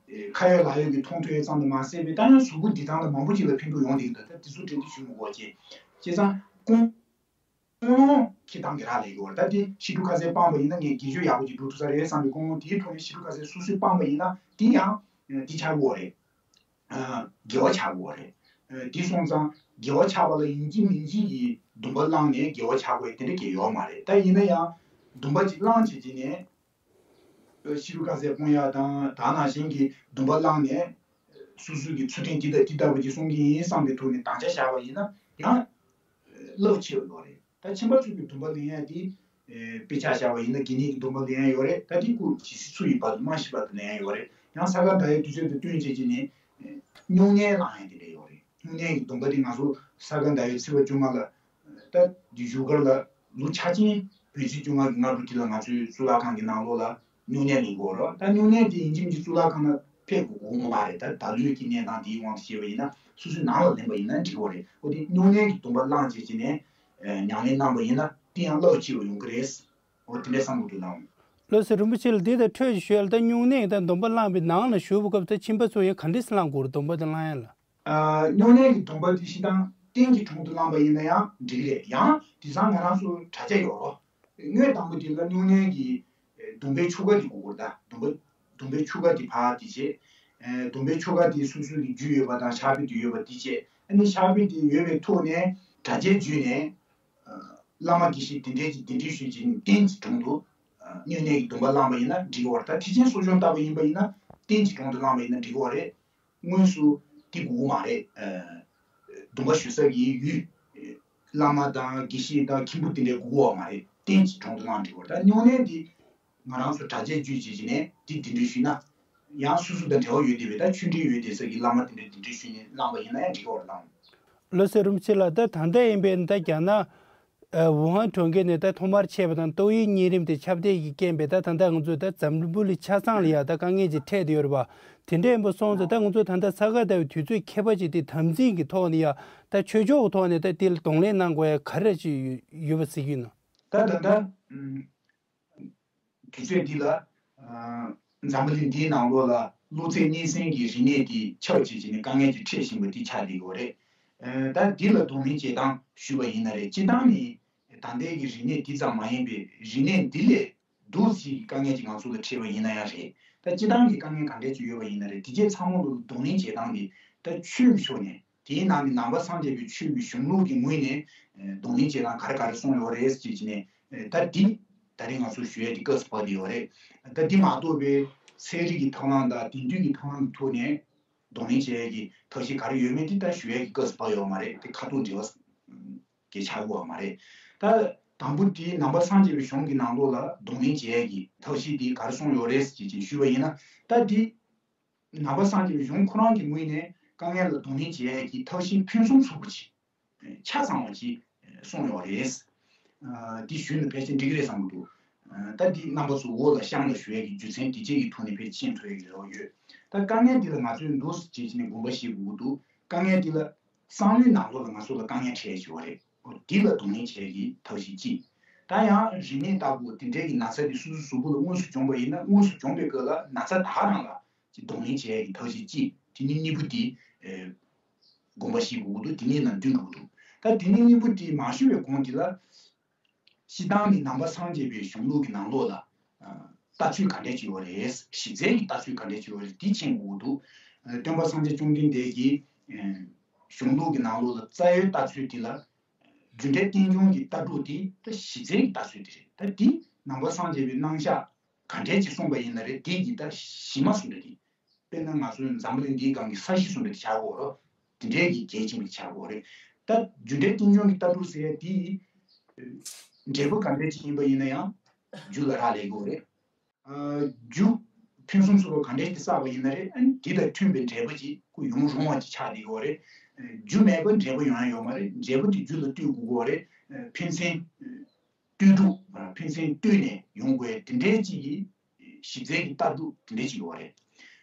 ཁ་ཡོད་ལག་ཡོད་ཀྱིས་མཐོང་ཐུབ་ཡ་ཙམ་དུ་མ་ཟད་པའི། ད་ཡང་གཟུགས་པོ་བདེ་ཐང་ལ་མང་པོ་ཅིག་ལ་ཕན་ཐོགས་ཡོང་བསྡད་ཀྱི་འདུག་ད་དེ་ཚོ་དྲན་དུ་ཞུ་མི་དགོས་བྱས། བྱས་ཙང་ཀུན་ཀུན་སློང་གི་སྟེང་གི་རག་ལས་ཀྱི་ཡོད་རེད། ད་དེ་ཕྱི་དྲོ་ཁ་ཟས་སྤངས་པ་ཡིན་ན་ངས་དགེ་སྦྱོར་ཡག་པོ་ཅིག་སྒྲུབ་ཐུབ་ས་རེད་བསམ་པའི་ཀུན་སློང་དེའི་ཐོག་ནས་ཕྱི་དྲོ་ཁ་ཟས་སོ་སོས་སྤངས་པ་ཡིན་ན་དེ་ཡང་དེ་ཆགས་ཀྱི་ཡོད་རེད། ཨ་དགེ་བ་ཆགས་དགོས་རེད། ཨ་དེ་སོང་ཙང་དགེ་བ་ཆགས་པ་ལ་ཡིན་གཅིག་མིན་གཅིག་གིས་སྡོམ་པ་བླངས་ནས་དགེ་བ་ཆགས་དགོས་དེ་འདྲ་གང་ཡང་ཡོད་མ་རེད། ད་ཡིན་ན་ཡང་སྡོམ་པ་ཅིག་བླངས་བྱས་བྱས་ནས་ཨ་ཕྱི་དྲོ་ཁ་ཟས་སྤོང་ཡ་དང་། ད་ནང་བཞིན་གྱི་སྡོམ་པ་བླངས་ནས་སོ་སོ་གི་ཚུལ་ཁྲིམས་འདི་དང་འདི་ལྟ་བུ་ཅིག་སྲུང་གི་ཡིན་བསམ་པའི་ཐོག་ནས་དམ་བཅའ་བཞག་པ་ཡིན་ན་ཡང་རླབས་ཆེ་བ་ཡོད་རེད། ད་ཁྱིམ་པ་ཚོ་གི་སྡོམ་པ་ལེན་ཡ་དེ། ཨེ་དཔེ་ཆ་བཞག་པ་ཡིན་ན་དགེ་བསྙེན་གྱི་སྡོམ་པ་ལེན་ཡ་ཡོད་རེད། ད་དེ་ཁོ་ཇི་སྲིད་འཚོ་ཡི་བར་དུ་སྨྲ་ཤེས་བར་དུ་ལེན་ཡ་ཡོད་རེད། ཡང་ས་ག་ཟླ་བའི་དུས་ཚོད་དང་བསྟུན་བྱས་བྱས་ནས་ཨེ་སྨྱུང་གནས་བླང་ཡ་དེ་འདྲ་ཡོད་རེད། སྨྱུང་གནས་ཀྱི་སྡོམ་པ་དེ་ང་ཚོ་ས་ག་ཟླ་བའི་ཚེས་པ་བཅོ་ལྔ་ལ། ད་དེ་བཞུགས་སྒར་ལ་ལོ་ཆ་ཆེན་བོད་ཚེས་བཅོ་ལྔ་གི་སྔ་དྲོ་དེ་ལ་ང་ཚོའི་གཙུག་ལག་ཁང་གི་ནང་ལོགས་ལ་སྨྱུང་གནས་ལེན་དགོས་རེད། ད་སྨྱུང་གནས་དེ་ཡིན་གཅིག་མིན་གཅིག་གཙུག་ལག་ཁང་ལ་ཕེབས་དགོས་དགོས་མ་རེད། ད་ད་ལོའི་གི་གནས་སྟངས་དེའི་དབང་དུ་བྱས་པ་ཡིན་ན་སོ་སོའི་ནང་ལ་ལེན་པ་ཡིན་ན་འགྲིག་གི་རེད། འོ་དེ་སྨྱུང་གནས་ཀྱི་སྡོམ་པ་བླངས་བྱས་བྱས་ནས་ཨ་ཉམས་ལེན་གནང་པ་ཡིན་ན་དེ་ཡང་རླབས་ཆེ་བ་ཡོང་གི་རེད། འོ་དེ་འདྲ་བསམ་གྱི་འདུག་ལགས། བློ་གསལ་རིན་པོ་ཆེ་ལགས། འདི་དང་འཕྲོས་ཞུས་ལ། ད་སྨྱུང་གནས་དང་སྡོམ་པ་བླངས་པའི་ནང་ལ་ཞུགས་པའི་སྐབས་དེ་ཁྱིམ་པ་ཚོ་ཡང་ག་འདྲས་སེ་བླང་དགོས་རེད། སྡོམ་པ་དེ་བླང་ཡ་ལ། ཨ་སྨྱུང་གནས་ཀྱི་སྡོམ་པ་དེ་སྤྱིར་བཏང་རྟེན་གྱི་དྲུང་དུ་བླངས་པ་ཡིན་ན་ཡང་འགྲིག་གི་རེད། ཡང་དེང་སང་ང་རང་ཚོ་དྲ་རྒྱ་ཡོད་རེད། སྔོན་དང་པོ་དེ་ལ་སྨྱུང་གནས་ཀྱི་ཨེ་སྡོམ་པའི་ཆོ་ག་དེ་དགོས་ཀྱི་རེད། ད་སྡོམ་པ་སྡོམ་པའི་ཆོ་ག་དེ་ཕར་དེ་བྱས། ཨེ་སྡོམ་པའི་ཆོ་ག་དེ་སོ་སོ་གི་རྒྱུས་ཡོད་པ་དང་ཕྱག་དཔེ་དེ་ཡོད་པ་དེ་བྱས། ཨ་ནི་ཕྱག་དཔེ་དེ་ཡོད་པའི་ཐོག་ནས་དྲ་རྒྱ་བརྒྱུད་ནས་ཨ་བླ་མ་དགེ་བཤེས་དེ་འདྲས་ཀྱིས་གདན་འདྲེན་ཞུས་བྱས་ནས་རྟེན་གྱི་དྲུང་དུ་ཨ་སྨྱུང་གནས་ཀྱི་སྡོམ་པ་བླངས་པ་ཡིན་ན་འགྲིག་གི་རེད། ད་ཁྲི་ཆེན་གསུང་ཆུང་ལྟ་བུ་ཡིན་པ་ཡིན་ན་རྟེན་གྱི་དྲུང་དུ་བླངས་པ་ཡིན་ན་འགྲིག་གི་རེད། དངོས་སུ་དེ་དགོས་མ་རེད། ཨ་སྡོམ་པ་ཞུ་ས་གི་ཡུལ། བླ་མ་དང་དགེ་བཤེས་དང་མཁན་པོ་དེ་འདྲའི་དགོས་པ་མ་རེད། རྟེན་གྱི་དྲུང་དུ་བླངས་འགྲིག་གི་རེད། ད་སྨྱུང་གནས་འདི་ང་རང་ཚོ་དྲ་རྒྱ་བརྒྱུད་བྱས་བྱས་ནས་དེ་གདན་འདྲེན་ཞུས་ན། ཡང་སོ་སོ་དང་འབྲེལ་བ་ཡོད་བསྡད་པའི་ད་ཆོས་འབྲེལ་ཡོད་བསྡད་ས་གི་བླ་མ་དེ་འདྲའི་གདན་འདྲེན་ཞུས་ནས་བླངས་པ་ཡིན་ན་ཡང་འགྲིག་གི་རེད་ལགས། བློ་གསལ་རིན་པོ་ཆེ་ལགས། ད་ད་ལྟ་ཡིན་པའི་ད་རྒྱ་ནག་ཨ་ཝུ་ཧན་གྲོང་ཁྱེར་ནས་ད་ཐོག་མར་མཆེད་པ་དང་ཏོག་དབྱིབས་གཉན་རིམས་དེ་ཁྱབ་གདལ་གྱི་རྐྱེན་པས་ད་ད་ལྟ་ང་ཚོ་ད་འཛམ་བུ་གླིང་ཆ་ཚང་ལ་ཡ་ད་དཀའ་ངལ་ཅིག་འཕྲད་དེ་ཡོད་རེད་པ། དེ་འདྲ་ཡིན་པ་སོང་ཙང་ད་ང་ཚོ་ད་ལྟ་ས་ག་ཟླ་བའི་དུས་ཚོད་ཁྱད་པར་ཅན་དེ་དམ་འཛིན་གྱི་ཐོག་ནས་ཡ་ད་ཆོས་ཕྱོགས་ཀྱི་ཐོག་ནས་ད་དེ་ལ་གདོང་ལེན་གནང་དགོས་ཡ་ག་རེ་ཅིག་ཡོད་པ་གཟིགས་ཀྱི་ཡོད་ན། ད་ད་ལྟ་ཨམ། དུས་ཚོད་འདི་ལ་ཨ་འཛམ་བུ་གླིང་འདིའི་ནང་ལོགས་ལ་གློ་ཚད་སྙན་སེང་གི་རིག་གནས་དེ་ཁྱབ་བྱས་བྱས་ནས་དཀའ་ངལ་ཅིག་འཕྲད་བཞིན་པ་འདི་ཆགས་བསྡད་ཡོད་རེད། ཨ་ད་འདི་ལ་གདོང་ལེན་བྱེད་སྟངས་ཞུས་པ་ཡིན་ན་རེད། སྤྱིར་བཏང་ནི་ད་ལྟའི་གི་རིག་གནས་འདི་ཙམ་མ་ཡིན་པའི་རིག་གནས་འདི་ལས་སྡུག་ཅིག་དཀའ་ངལ་ཅིག་ང་ཚོ་ལ་འཕྲད་པ་ཡིན་ན་ཡང་རེད། ད་སྤྱིར་བཏང་གི་དཀའ་ངལ་ག་འདྲས་ཅིག་ཡོད་པ་ཡིན་ན་རེད། དེ་གས་ཚང་མ་ལ་གདོང་ལེན་བྱེད་སྟངས་འདི་ད་ཆོས་ཀྱི་ཕྱོགས་ནས། དེའི་ནང་གི་ནང་པ་སངས་རྒྱས་པའི་ཆོས་ཀྱི་གཞུང་ལུགས་ཀྱི་ངོས་ནས་ཨ་གདོང་ལེན་བྱེད་སྟངས་ག་རེ་ག་རེ་གསུངས་ཡོད་རེད་ཅེས་བྱས་ནས་ ད་འདི་ད་རེས་ང་ཚོ་ཞུ་ཡས་ཀྱི་སྐབས་སུ་བབས་ཏེ་ཡོད་རེད། ད་འདི་མ་གཏོགས་པའི་ཚན་རིག་གི་ཐབས་ལམ་དང་དེང་དུས་ཀྱི་ཐབས་ལམ་གྱི་ཐོག་ནས་གདོང་ལེན་བྱེད་ཡས་ཀྱི་ཐབས་ཤེས་ག་རེ་ཡོད་མེད་འདི་ད་ཞུ་ཡས་ཀྱི་སྐབས་སུ་བབས་ཡོད་མ་རེད། དེ་ཁ་ཐུག་འབྲེལ་བ་གི་ཆགས་ཡོད་མ་རེད། ད་དང་པོ་དེ་ནང་པ་སངས་རྒྱས་པའི་གཞུང་གི་ནང་ལོགས་ལ་གདོང་ལེན་བྱེད་ཡས་ཀྱི་ཐབས་ཤེས་དེ་ག་རེ་གསུངས་ཡོད་རེད་ཅེས་ཅིག་ཞུས་པ་ཡིན་ན། ད་འདི་ནང་པ་སངས་རྒྱས་པའི་གཞུང་ཁོ་རང་གི་ངོས་ནས་དཀའ་ངལ་ལ་གདོང་ལེན་བྱེད་ཡས་ཀྱི་ཐབས་ཤེས་ཕུན་སུམ་ཚོགས་པོ་ཅིག་ཆ་ཚང་བ་ཅིག་གསུངས་ཡོད་རེད། འདི་ཞུས་ན་ཕལ་ཆེར་འགྲིག་གི་རེད་བསམ་གྱི་འདུག་ད་འདི་རྣམ་པ་ཚོ་འོག་ལ་གཤམ་ལ་ཞུ་ཡས་ཀྱི་རྒྱུ་མཚན་དེ་བཅས་ཀྱི་ཐོག་ནས་ཕལ་ཆེར་མཁྱེན་ཐུབ་ཡས་ཀྱི་རེ་བ་ཡོད། ད་དཀའ་ངལ་འདི་ལ་ང་ཚོས་འདུག་སེ་བྱེད་ཀྱི་ནས་དགོངས་པ་བཞེས་དགོས་ཀྱི་འདུག་དཀའ་ངལ་འདི་ལ་བསམ་བློའི་ནང་ལོགས་ལ་ང་ཚོ་ལ་དཀའ་ངལ་འཕྲད་ཡས་ཅིག་ཡོད་རེད། འོ་འདི་ལ་གདོང་ལེན་བྱེད་ཀྱི་ཐབས་ཤེས་གཅིག་ད་ཡང་རིམས་ནད་ལྟ་བུ་དེ་འདྲའི་གི་ན་ཚ་འདི་སོ་སོའི་གཟུགས་པོ་ལ་དངོས་སུ་བྱུང་བ་ཡིན་ན། དངོས་སུ་བྱུང་བའི་སྐབས་ལ་ན་ཚ་དག་རང་ལ་ཅིག་གདོང་ལེན་བྱེད་ཀྱི་ཐབས་ཤེས་གཅིག་དེ་ནི་གཉིས་པོ་དེ་ཨེ་དགོངས་པ་བཞེས་དགོས་ཀྱི་འདུག་དེ་ནི་ནང་འདུས་འགྲོ་གི་འདུག་ད་དེ་ནི་གཉིས་པོ་དེ་མ་ཞུ་བའི་གོང་དེ་ལ་སྤྱིར་བཏང་གི་ནང་པ་སངས་རྒྱས་པའི་གཞུང་ལུགས་ཀྱི་ནང་ལོགས་ལ་ཨ་ལྟ་ཚུལ་ག་འདྲས་ཅིག་ཡོད་རེད། གཞི་རྩའི་གི་ལྟ་ཚུལ་ག་འདྲས་ཅིག་ཡོད་རེད། དེ་མཁྱེན་དགོས་ཀྱི་འདུག་ཨ་སྟོན་པ་སངས་རྒྱས་བཅོམ་ལྡན་འདས་ཀྱི་ཨ་གཞུང་ལུགས་ཀྱི་ནང་ལོགས་ལ་རྩ་བའི་ལྟ་ཚུལ་དེ་ལ་རྒྱུ་འབྲས་རྟེན་འབྱུང་གི་ལྟ་གྲུབ་དེ་ད་གཞི་རྩའི་གི་ལྟ་ཚུལ་དེ་རེད། ད་དེ་ནང་པ་སངས་རྒྱས་པའི་རྣམ་གཞག་ག་འདྲས་ཅིག་གསུངས་པ་ཡིན་ན་རེད། དེ་གི་ད་གཞི་མ་བཟོ་འདྲ་དེ། དཔེར་ན་ང་ཚོའི་འཛམ་བུ་གླིང་འདིའི་སྒང་གི་ས་གཞི་བཟོ་འདྲ་དེ་ཆགས་ཀྱི་ཡོད་རེད། དེ་འདྲའི་གི་གལ་ཆེན་པོ་ཆགས་ཀྱི་ཡོད་རེད། ད་རྒྱུ་འབྲས་རྟེན་འབྱུང་གི་ལྟ་གྲུབ་ཟེར་ཡ་དེ་འབྲས་བུ་ག་འདྲས་ཅིག་ཡིན་པ་ཡིན་ན་ཡང་རྒྱུ་ལ་རག་ལས་ཀྱི་ཡོད་རེད། ཨ་རྒྱུ་ཕུན་སུམ་ཚོགས་པ་ག་འདྲས་ཅིག་བསགས་པ་ཡིན་ན་རེད། ཨ་ནི་དེ་དང་མཐུན་པའི་འབྲས་བུ་ཅིག་ཁོ་ཡོང་རུང་བ་ཅིག་ཆགས་བསྡད་ཀྱི་ཡོད་རེད། རྒྱུ་མེད་པར་འབྲས་བུ་ཡོང་ཡ་ཡོད་མ་རེད། འབྲས་བུ་དེ་རྒྱུ་ལ་ལྟོས་དགོས་ཀྱི་ཡོད་རེད། ཕན་ཚུན་ལྟོས་གྲུབ། ཕན་ཚུན་ལྟོས་ནས་ཡོང་དགོས་དེ་འདྲའི་ཅིག་གི་གཞི་རྩའི་གི་ལྟ་གྲུབ་དེ་འདྲ་ཅིག་ཡོད་རེད།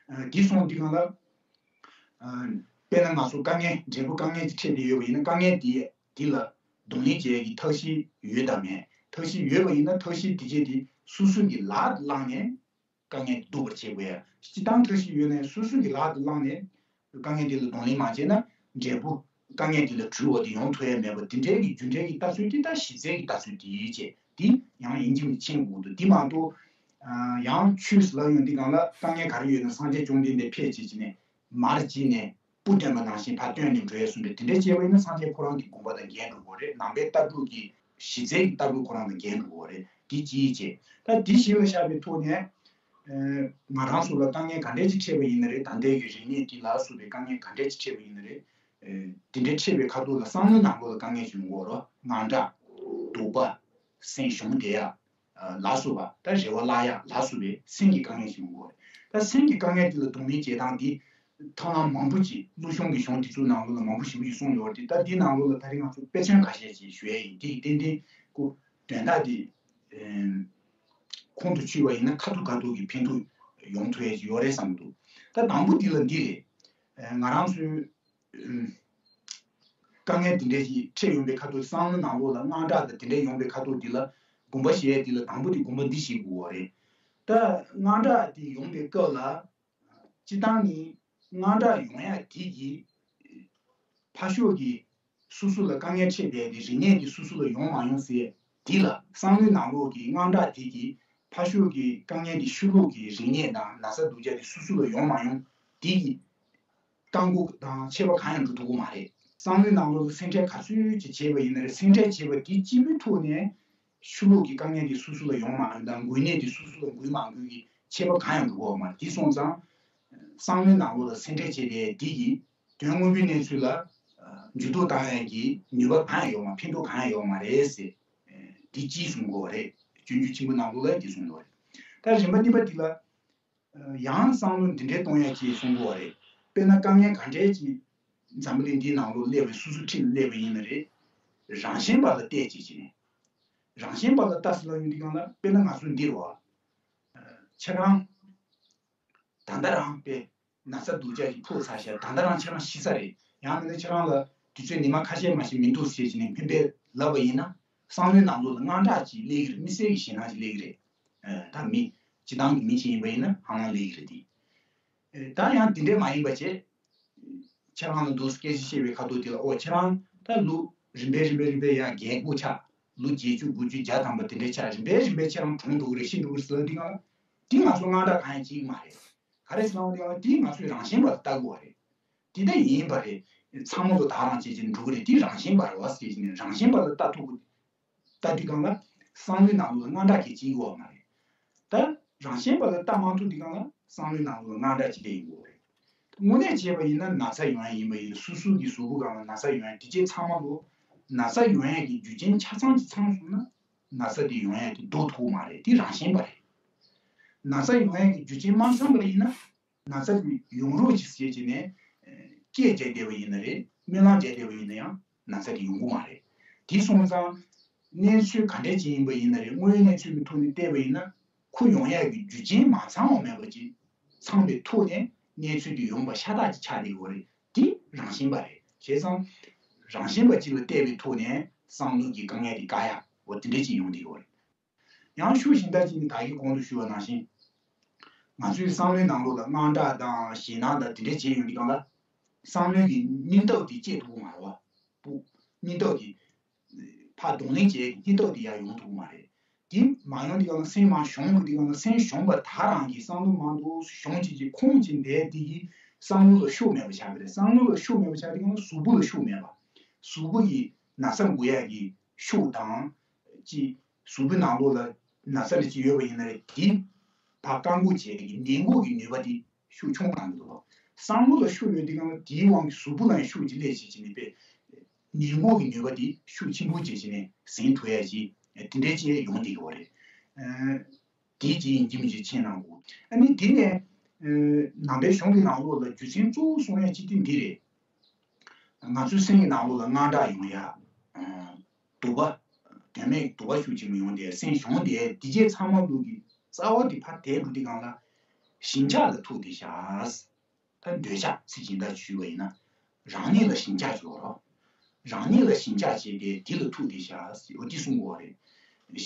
ཨ་འདི་སོང་དུས་སྒང་ལ། ཨ་དཔེར་ན་ང་ཚོ་དཀའ་ངལ་འབྲས་བུ་དཀའ་ངལ་ཅིག་འཕྲད་བསྡད་ཡོད་པ་ཡིན་ན། དཀའ་ངལ་དེ་དེ་ལ་གདོང་ལེན་བྱེད་ཡས་ཀྱི་ཐབས་ཤེས་ཡོད་དམ་མེད། ཐབས་ཤེས་ཡོད་པ་ཡིན་ན་ཐབས་ཤེས་དེ་བྱས་ཏེ་སོ་སོ་གི་ལག་ཏུ་བླངས་ནས་དཀའ་ངལ་དེ་བཟློག་པར་བྱེད་དགོས་ཡ། སྤྱིར་བཏང་ཐབས་ཤེས་ཡོད་ན་ཡང་སོ་སོ་གི་ལག་ཏུ་བླངས་ནས་དཀའ་ངལ་དེ་ལ་གདོང་ལེན་མ་བྱས་ན་འབྲས་བུ་དཀའ་ངལ་དེ་ལ་གྲོལ་བ་དེ་ཡོང་ཐུབ་ཡ་མེད་པ། དེ་འདྲའི་གི་རྒྱུ་འབྲས་ཀྱི་ལྟ་ཚུལ་དེ་ད་གཞི་རྩའི་གི་ལྟ་ཚུལ་དེ་ཡིན་བྱས། དེ་ཡང་ཡིན་གཅིག་མིན་མཁྱེན་དགོས་འདུག་དེ་མ་གཏོགས་ཨ་ཡང་ཆོས་སུ་ལབ་ཡོང་དུས་སྒང་ལ་དཀའ་ངལ་ག་རེ་ཡོད་ན་སངས་རྒྱས་བཅོམ་ལྡན་འདས་ཕེབས་བྱས་བྱས་ནས་མར་བྱས་ནས་སྤུ་བཏོན་པ་ནང་བཞིན་ཕར་བཏོན་ནས་འགྲོ་ཡས་བཟོ་འདྲ་དེ་འདྲ་བྱས་པ་ཡིན་ན་སངས་རྒྱས་ཁོ་རང་གི་དགོངས་པ་དང་འགལ་འགྲོ་གི་རེད། ནང་པའི་ལྟ་གྲུབ་ཀྱི་གཞི་རྩའི་གི་ལྟ་གྲུབ་ཁོ་རང་དང་འགལ་འགྲོ་གི་རེད། དེ་གཅིག་བྱས། ད་དེ་གཞི་ལ་བཞག་པའི་ཐོག་ནས་ཨ་ང་རང་ཚོ་ལ་དཀའ་ངལ་ག་འདྲས་ཅིག་འཕྲད་པ་ཡིན་ན་རེད། ད་ལྟའི་གི་རིག་གནས་དེ་ལ་སོགས་པའི་དཀའ་ངལ་ག་འདྲས་ཅིག་འཕྲད་པ་ཡིན་ན་རེད། ཨ་དེ་འདྲའི་འཕྲད་པའི་ཁ་ཐུག་ལ་བསམ་བློའི་ནང་ལོགས་ལ་དཀའ་ངལ་ཅིག་ཡོང་གི་ཡོད་རེད། དངངས་སྐྲག་གདུག་པ། སེམས་ཞུམ་བསྡད་ཡ། ལ་སོགས་པ། ད་རེ་བ་བརླག་ཡ་ལ་སོགས་པའི་སེམས་ཀྱི་དཀའ་ངལ་ཞིག་ཡོང་གི་ཡོད་རེད། ད་སེམས་ཀྱི་དཀའ་ངལ་འདི་ལ་གདོང་ལེན་བྱེད་སྟངས་འདི་ཐབས་ལམ་མང་པོ་ཅིག་ཀླུ་གཞུང་གི་གཞུང་འདི་ཚོའི་ནང་ལོགས་ལ་མང་པོ་ཞེ་པོ་ཅིག་གསུངས་ཡོད་རེད། ད་འདིའི་ནང་ལོགས་ལ་ད་རེས་ང་ཚོ་དཔེ་མཚོན་ཁ་ཤས་ཅིག་ཞུ་ཡ་ཡིན། འདི་ཡི་ཏན་ཏན་ཁོ་དོན་དག་འདི་ཁོང་དུ་ཆུད་པ་ཡིན་ན་ཁ་ཐུག་ཁ་ཐུག་གི་ཕན་ཐོགས་ཡོང་ཐུབ་ཡ་ཅིག་ཡོད་རེད་བསམ་གྱི་འདུག་ད་དང་པོ་འདི་ལ་འདི་རེད། ང་རང་ཚོའི་དཀའ་ངལ་འདི་འདྲ་ཞིག་འཕྲད་ཡོང་པའི་ཁ་ཐུག་བསམ་བློ་ནང་ལོགས་ལ་དངངས་སྐྲག་དང་དེ་འདྲ་ཡོང་པའི་ཁ་ཐུག་འདི་ལ་དགོངས་པ་བཞེས་ཡས་འདི་ལ་དང་པོ་དེ་དགོངས་པ་འདི་བཞེས་དགོས་པ་རེད། ད་དངངས་སྐྲག་དེ་ཡོང་པའི་སྐབས་ལ་སྤྱིར་བཏང་ནི་དངངས་སྐྲག་ཡོང་ཡ་དེ་གིས་ཕར་ཕྱོགས་ཀྱི་སོ་སོ་ལ་དཀའ་ངལ་འཕྲད་བསྡད་དེ་རིག་གནས་དེ་སོ་སོ་ལ་ཡོང་མ་ཡོང་ཟེར་དེ་ལ། བསམ་བློའི་ནང་ལོགས་ཀྱི་དངངས་སྐྲག་དེ་གིས་ཕར་ཕྱོགས་ཀྱི་དཀའ་ངལ་དེ་ཕྱི་ལོགས་ཀྱི་རིག་གནས་དང་ན་ཚ་སྡུག་ཅག་དེ་སོ་སོ་ལ་ཡོང་མ་ཡོང་དེ་གི་བཀག་འགོག་དང་ཁྱད་པར་གང་ཡང་འགྲོ་ཐུབ་ཀྱི་མ་རེད། བསམ་བློའི་ནང་ལོགས་ལ་སེམས་ཁྲལ་ག་ཚོད་ཅིག་བྱས་པ་ཡིན་ན་རེད། སེམས་ཁྲལ་བྱས་པ་དེ་གཅིག་པུའི་ཐོག་ནས་ཕྱི་ལོགས་ཀྱི་དཀའ་ངལ་དེ་སོ་སོ་ལ་ཡོང་མ་ཡོང་དང་འགོས་ནད་དེ་སོ་སོ་ལ་འགོས་མ་འགོས་ཀྱི་ཁྱད་པར་གང་ཡང་འགྲོ་གི་ཡོད་མ་རེད། དེ་སོང་ཙང་བསམ་བློའི་ནང་ལོགས་ལ་སེམས་ཁྲལ་བྱས་ཏེ་དེ་གིས་དོན་དངོས་པོའི་གནས་ཚུལ་ལ་འགྱུར་ལྡོག་བཏང་ཡས་ཀྱི་ནུས་པ་གང་ཡང་ཡོད་མ། ཕན་ཐོགས་གང་ཡང་ཡོད་མ་རེད་ཟེར། དེ་གཅིག་གསུང་གི་ཡོད་རེད། སྤྱོད་འཇུག་ཆེན་པོའི་ནང་ལོགས་ལ་དེ་གསུང་གི་ཡོད་རེད། ད་རིམ་པ་གཉིས་པ་དེ་ལ་ཡང་བསམ་བློ་འདི་འདྲའི་གཏོང་ཡ་ཅིག་གསུང་གི་ཡོད་རེད། དཔེར་ན་དཀའ་ངལ་ག་འདྲའི་ཅིག་འཛམ་བུ་གླིང་འདིའི་ནང་ལོགས་སླེབས་པའི་སོ་སོ་ཁྲིད་ལ་སླེབས་པ་ཡིན་ན་རེད། རང་གཞན་པ་ལ་བལྟས་ཅིག་བྱས་ནས། རང་གཞན་པ་ལ་ལྟ་ཟེར་ལབ་ཡོང་དུས་སྒང་ལ་དཔེར་ན་ང་ཚོ་འདིར་བ། ཁྱེད་རང་ད་ལྟ་རང་དཔེ་ན་ཚ་སྡུག་ཅག་ཅིག་ཕོག་ཚར་ཤག་ད་ལྟ་རང་ཁྱེད་རང་ཤི་ས་རེད། ཡང་མིན་ན་ཁྱེད་རང་ལ་དུས་ཚོད་ཉི་མ་ཁ་ཤས་མ་ཞིག་མི་འདུག་ཟེར་བྱས་ནས་སྨན་པས་ལབ་པ་ཡིན་ན། བསམ་བློའི་ནང་ལོགས་ལ་དངངས་སྐྲག་ཅིག་སླེབས་ཀྱི་རེད། དམིགས་བསལ་གྱི་ཞེད་སྣང་ཅིག་སླེབས་ཀྱི་རེད། ད་མི་སྤྱིར་བཏང་གི་མི་ཞིག་ཡིན་པ་ཡིན་ན་ཧ་ལམ་སླེབས་ཀྱི་རེད་དེ། ད་ཡང་དེ་འདྲས་མ་ཡིན་པ་བྱས། ཁྱེད་རང་ལ་འདུག་སྐད་ཆ་བཤད་པའི་ཁ་ཐུག་དེ་ལ་ཨོ་ཁྱེད་རང་ད་ལོ་རིམ་པས་རིམ་པས་རིམ་པས་ཡར་རྒས་དགུ་ཆགས། ལོ་བརྒྱད་ཅུ་དགུ་བཅུ་བརྒྱ་ཐམ་པ་དེ་འདྲས་ཆགས། རིམ་པས་རིམ་པས་ཁྱེད་རང་གྲོངས་འགྲོ་གི་རེད། ཤི་འགྲོ་གི་རེད་ཟེར་ལབ་དུས་སྒང་ལ། དེ་ང་ཚོ་དངངས་སྐྲག་གང་ཡང་བྱེད་ཀྱི་མ་རེད། ག་རེ་ཟེར་ན་འོ་དེ་ང་ཚོས་རང་བཞིན་པ་ལ་ལྟ་དགོས་པ་རེད། དེ་ད་ཡིན་པ་རེད། ཚང་མ་ལོ་ད་རང་བྱེད་ཀྱིན་འགྲོ་གི་རེད། དེ་རང་བཞིན་པ་རེད་བ་ཟེར་གྱིན་རང་བཞིན་པ་ལ་ལྟ་ཐུབ་དགོས། ལྟ་དུས་སྒང་ལ་ བསམ་བློའི་ནང་ལོགས་ལ་དངངས་སྐྲག་གི་ཅིག་ཡོད་མ་རེད། ད་རང་བཞིན་པ་ལ་ལྟ་མ་ཐུབ་དུས་སྒང་ལ་བསམ་བློའི་ནང་ལོགས་ལ་དངངས་སྐྲག་ཅིག་སླེབས་ཡོང་གི་ཡོད་རེད། དངོས་གནས་བྱས་པ་ཡིན་ན་ན་ཚ་ཡོང་ཡ་ཡིན་པ་ཡིན་ན་སོ་སོ་གི་གཟུགས་པོ་སྒང་ལ་ན་ཚ་ཡོང་ཡ་དེ་བྱས་ཚང་མ་ལོ། ན་ཚ་ཡོང་ཡ་གི་རྒྱུ་རྐྱེན་ཆ་ཚང་ཅིག་ཚང་སོང་ན་ན་ཚ་དེ་ཡོང་ཡ་དེ་ཟློག་ཐུབ་མ་རེད། དེ་རང་བཞིན་པ་རེད། ན་ཚ་ཡོང་ཡ་གི་རྒྱུ་རྐྱེན་མ་ཚང་པ་ཡིན་ན། ན་ཚ་དེ་ཡོང་རོགས་ཅིག་ཟེར་བྱས་ནས། སྐད་རྒྱག་བསྡད་པ་ཡིན་ན་རེད། སྨོན་ལམ་རྒྱག་བསྡད་པ་ཡིན་ན་ཡང་ན་ཚ་དེ་ཡོང་གི་མ་རེད། དེ་སོང་ཙང་། གནས་ཚུལ་ག་འདྲ་ཅིག་ཡིན་པ་ཡིན་ན་རེད། དངོས་ཡོད་གནས་ཚུལ་གྱི་ཐོག་ནས་བལྟས་པ་ཡིན་ན། ཁོ་ཡོང་ཡ་གི་རྒྱུ་རྐྱེན་མ་ཚང་བ་མེད་པ་ཅིག་ཚང་བའི་ཐོག་ནས་གནས་ཚུལ་དེ་ཡོང་པ་ཤ་སྟག་ཅིག་ཆགས་བསྡད་ཡོད་རེད། དེ་རང་བཞིན་པ་རེད། བྱས་ཙང་། རང་བཞིན་པ་ཅིག་ལ་བལྟས་པའི་ཐོག་ནས་བསམ་བློ་གི་དཀའ་ངལ་དེ་བཀག་ཡ་འོ་དེ་འདྲ་ཅིག་ཡོང་བསྡད་ཡོད་རེད། ཡང་ཤུགས་གཞན་དག་ཅིག་ནི་ད་གིན་གོང་དུ་ཞུས་པ་ནང་བཞིན། ང་ཚོའི་བསམ་བློའི་ནང་ལོགས་ལ་དངངས་སྐྲག་དང་ཞེད་སྣང་དང་དེ་འདྲ་བྱས་ཡོང་དུས་སྒང་ལ། བསམ་བློའི་གི་སྙིང་སྟོབས་དེ་བསྐྱེད་ཐུབ་ཀྱི་མ་རེད་བ། སྤུ། སྙིང་སྟོབས་དེ། ཕར་གདོང་ལེན་བྱེད་ཡག་གི་སྙིང་སྟོབས་དེ་ཡར་ཡོང་ཐུབ་ཀྱི་མ་རེད། དེ་མ་ཡོང་དུས་སྒང་ལ་སེམས་མར་ཞུམ་དགོས་དུས་སྒང་ལ་སེམས་ཞུམ་པ་དག་རང་གིས་བསམ་བློ་མང་དུ་ཞུམ་བྱེད་ཀྱི་ཁོང་ཅིག་བསྡད་དེ་གིས་བསམ་བློ་ལ་ཤུགས་མེད་པ་ཆགས་ཀྱི་རེད། བསམ་བློ་ལ་ཤུགས་མེད་པ་ཆགས་དུས་སྒང་ལ་གཟུགས་པོ་ལ་ཤུགས་མེད་པ། གཟུགས་པོ་ཡི་ན་ཚ་འགོ་ཡག་གི་ཤུགས་དང་། ཅིག་གཟུགས་པོའི་ནང་ལོགས་ལ་ན་ཚ་ལ་ཅིག་ཡོད་པ་ཡིན་ན་རེད། དེ་ཕར་བཀག་འགོག་བྱེད་ཀྱི་ནད་འགོག་གི་ནུས་པ་དེ་ཤུགས་ཆུང་བཏང་གི་འདུག་བསམ་བློ་ལ་ཤུགས་ཡོད་དུས་སྒང་ལ་དེའི་དབང་གིས་གཟུགས་པོ་ལ་ཡང་ཤུགས་ཅིག་སླེབས་བྱེད་ཀྱི་ནི་པས། ནད་འགོག་གི་ནུས་པ་དེ་ཤུགས་ཆེན་པོ་བྱེད་ཀྱི་ནི་ཟིན་ཐུབ་ཡ་ཅིག་དེ་འདྲའི་ཅིག་ཡོང་བསྡད་ཀྱི་ཡོད་རེད། ཨ། དེ་ཅིག་ཡིན་གཅིག་མིན་གཅིག་མཁྱེན་གནང་དགོས། ཨ་ནི་དེ་ནས་ཨ། ནང་པའི་གཞུང་གི་ནང་ལོགས་ལ་རྒྱུ་མཚན་གཙོ་བོ་གསུང་ཡ་ཅིག་དེ་འདི་རེད། ང་ཚོའི་སེམས་ཀྱི་ནང་ལོགས་ལ་དངངས་སྐྲག་ཡོང་ཡ། ཨ། དོགས་པ། དོན་མེད་དོགས་པ་ཤུགས་ཆེན་པོ་ཡོང་དེ་སེམས་ཞུམ་དེ་དེ་རྗེས་ཚང་མ་ལུགས་ཀྱི་རྩ་བ་དེ་ཕར་དེད་འགྲོ་དུས་སྒང་ལ། ཞེན་ཆགས་ལ་ཐུག་དེ་བཞག་ད་འདོད་ཆགས་ཚིག་སྦྱིན་བདག་ཞུས་པ་ཡིན་ན། རང་ཉིད་ལ་ཞེན་ཆགས་ཡོད་རོགས། རང་ཉིད་ལ་ཞེན་ཆགས་བྱས་ཏེ་དེ་ལ་ཐུག་དེ་བཞག་ཟེར་འོ་དེ་གསུང་དགོས་པ་རེད།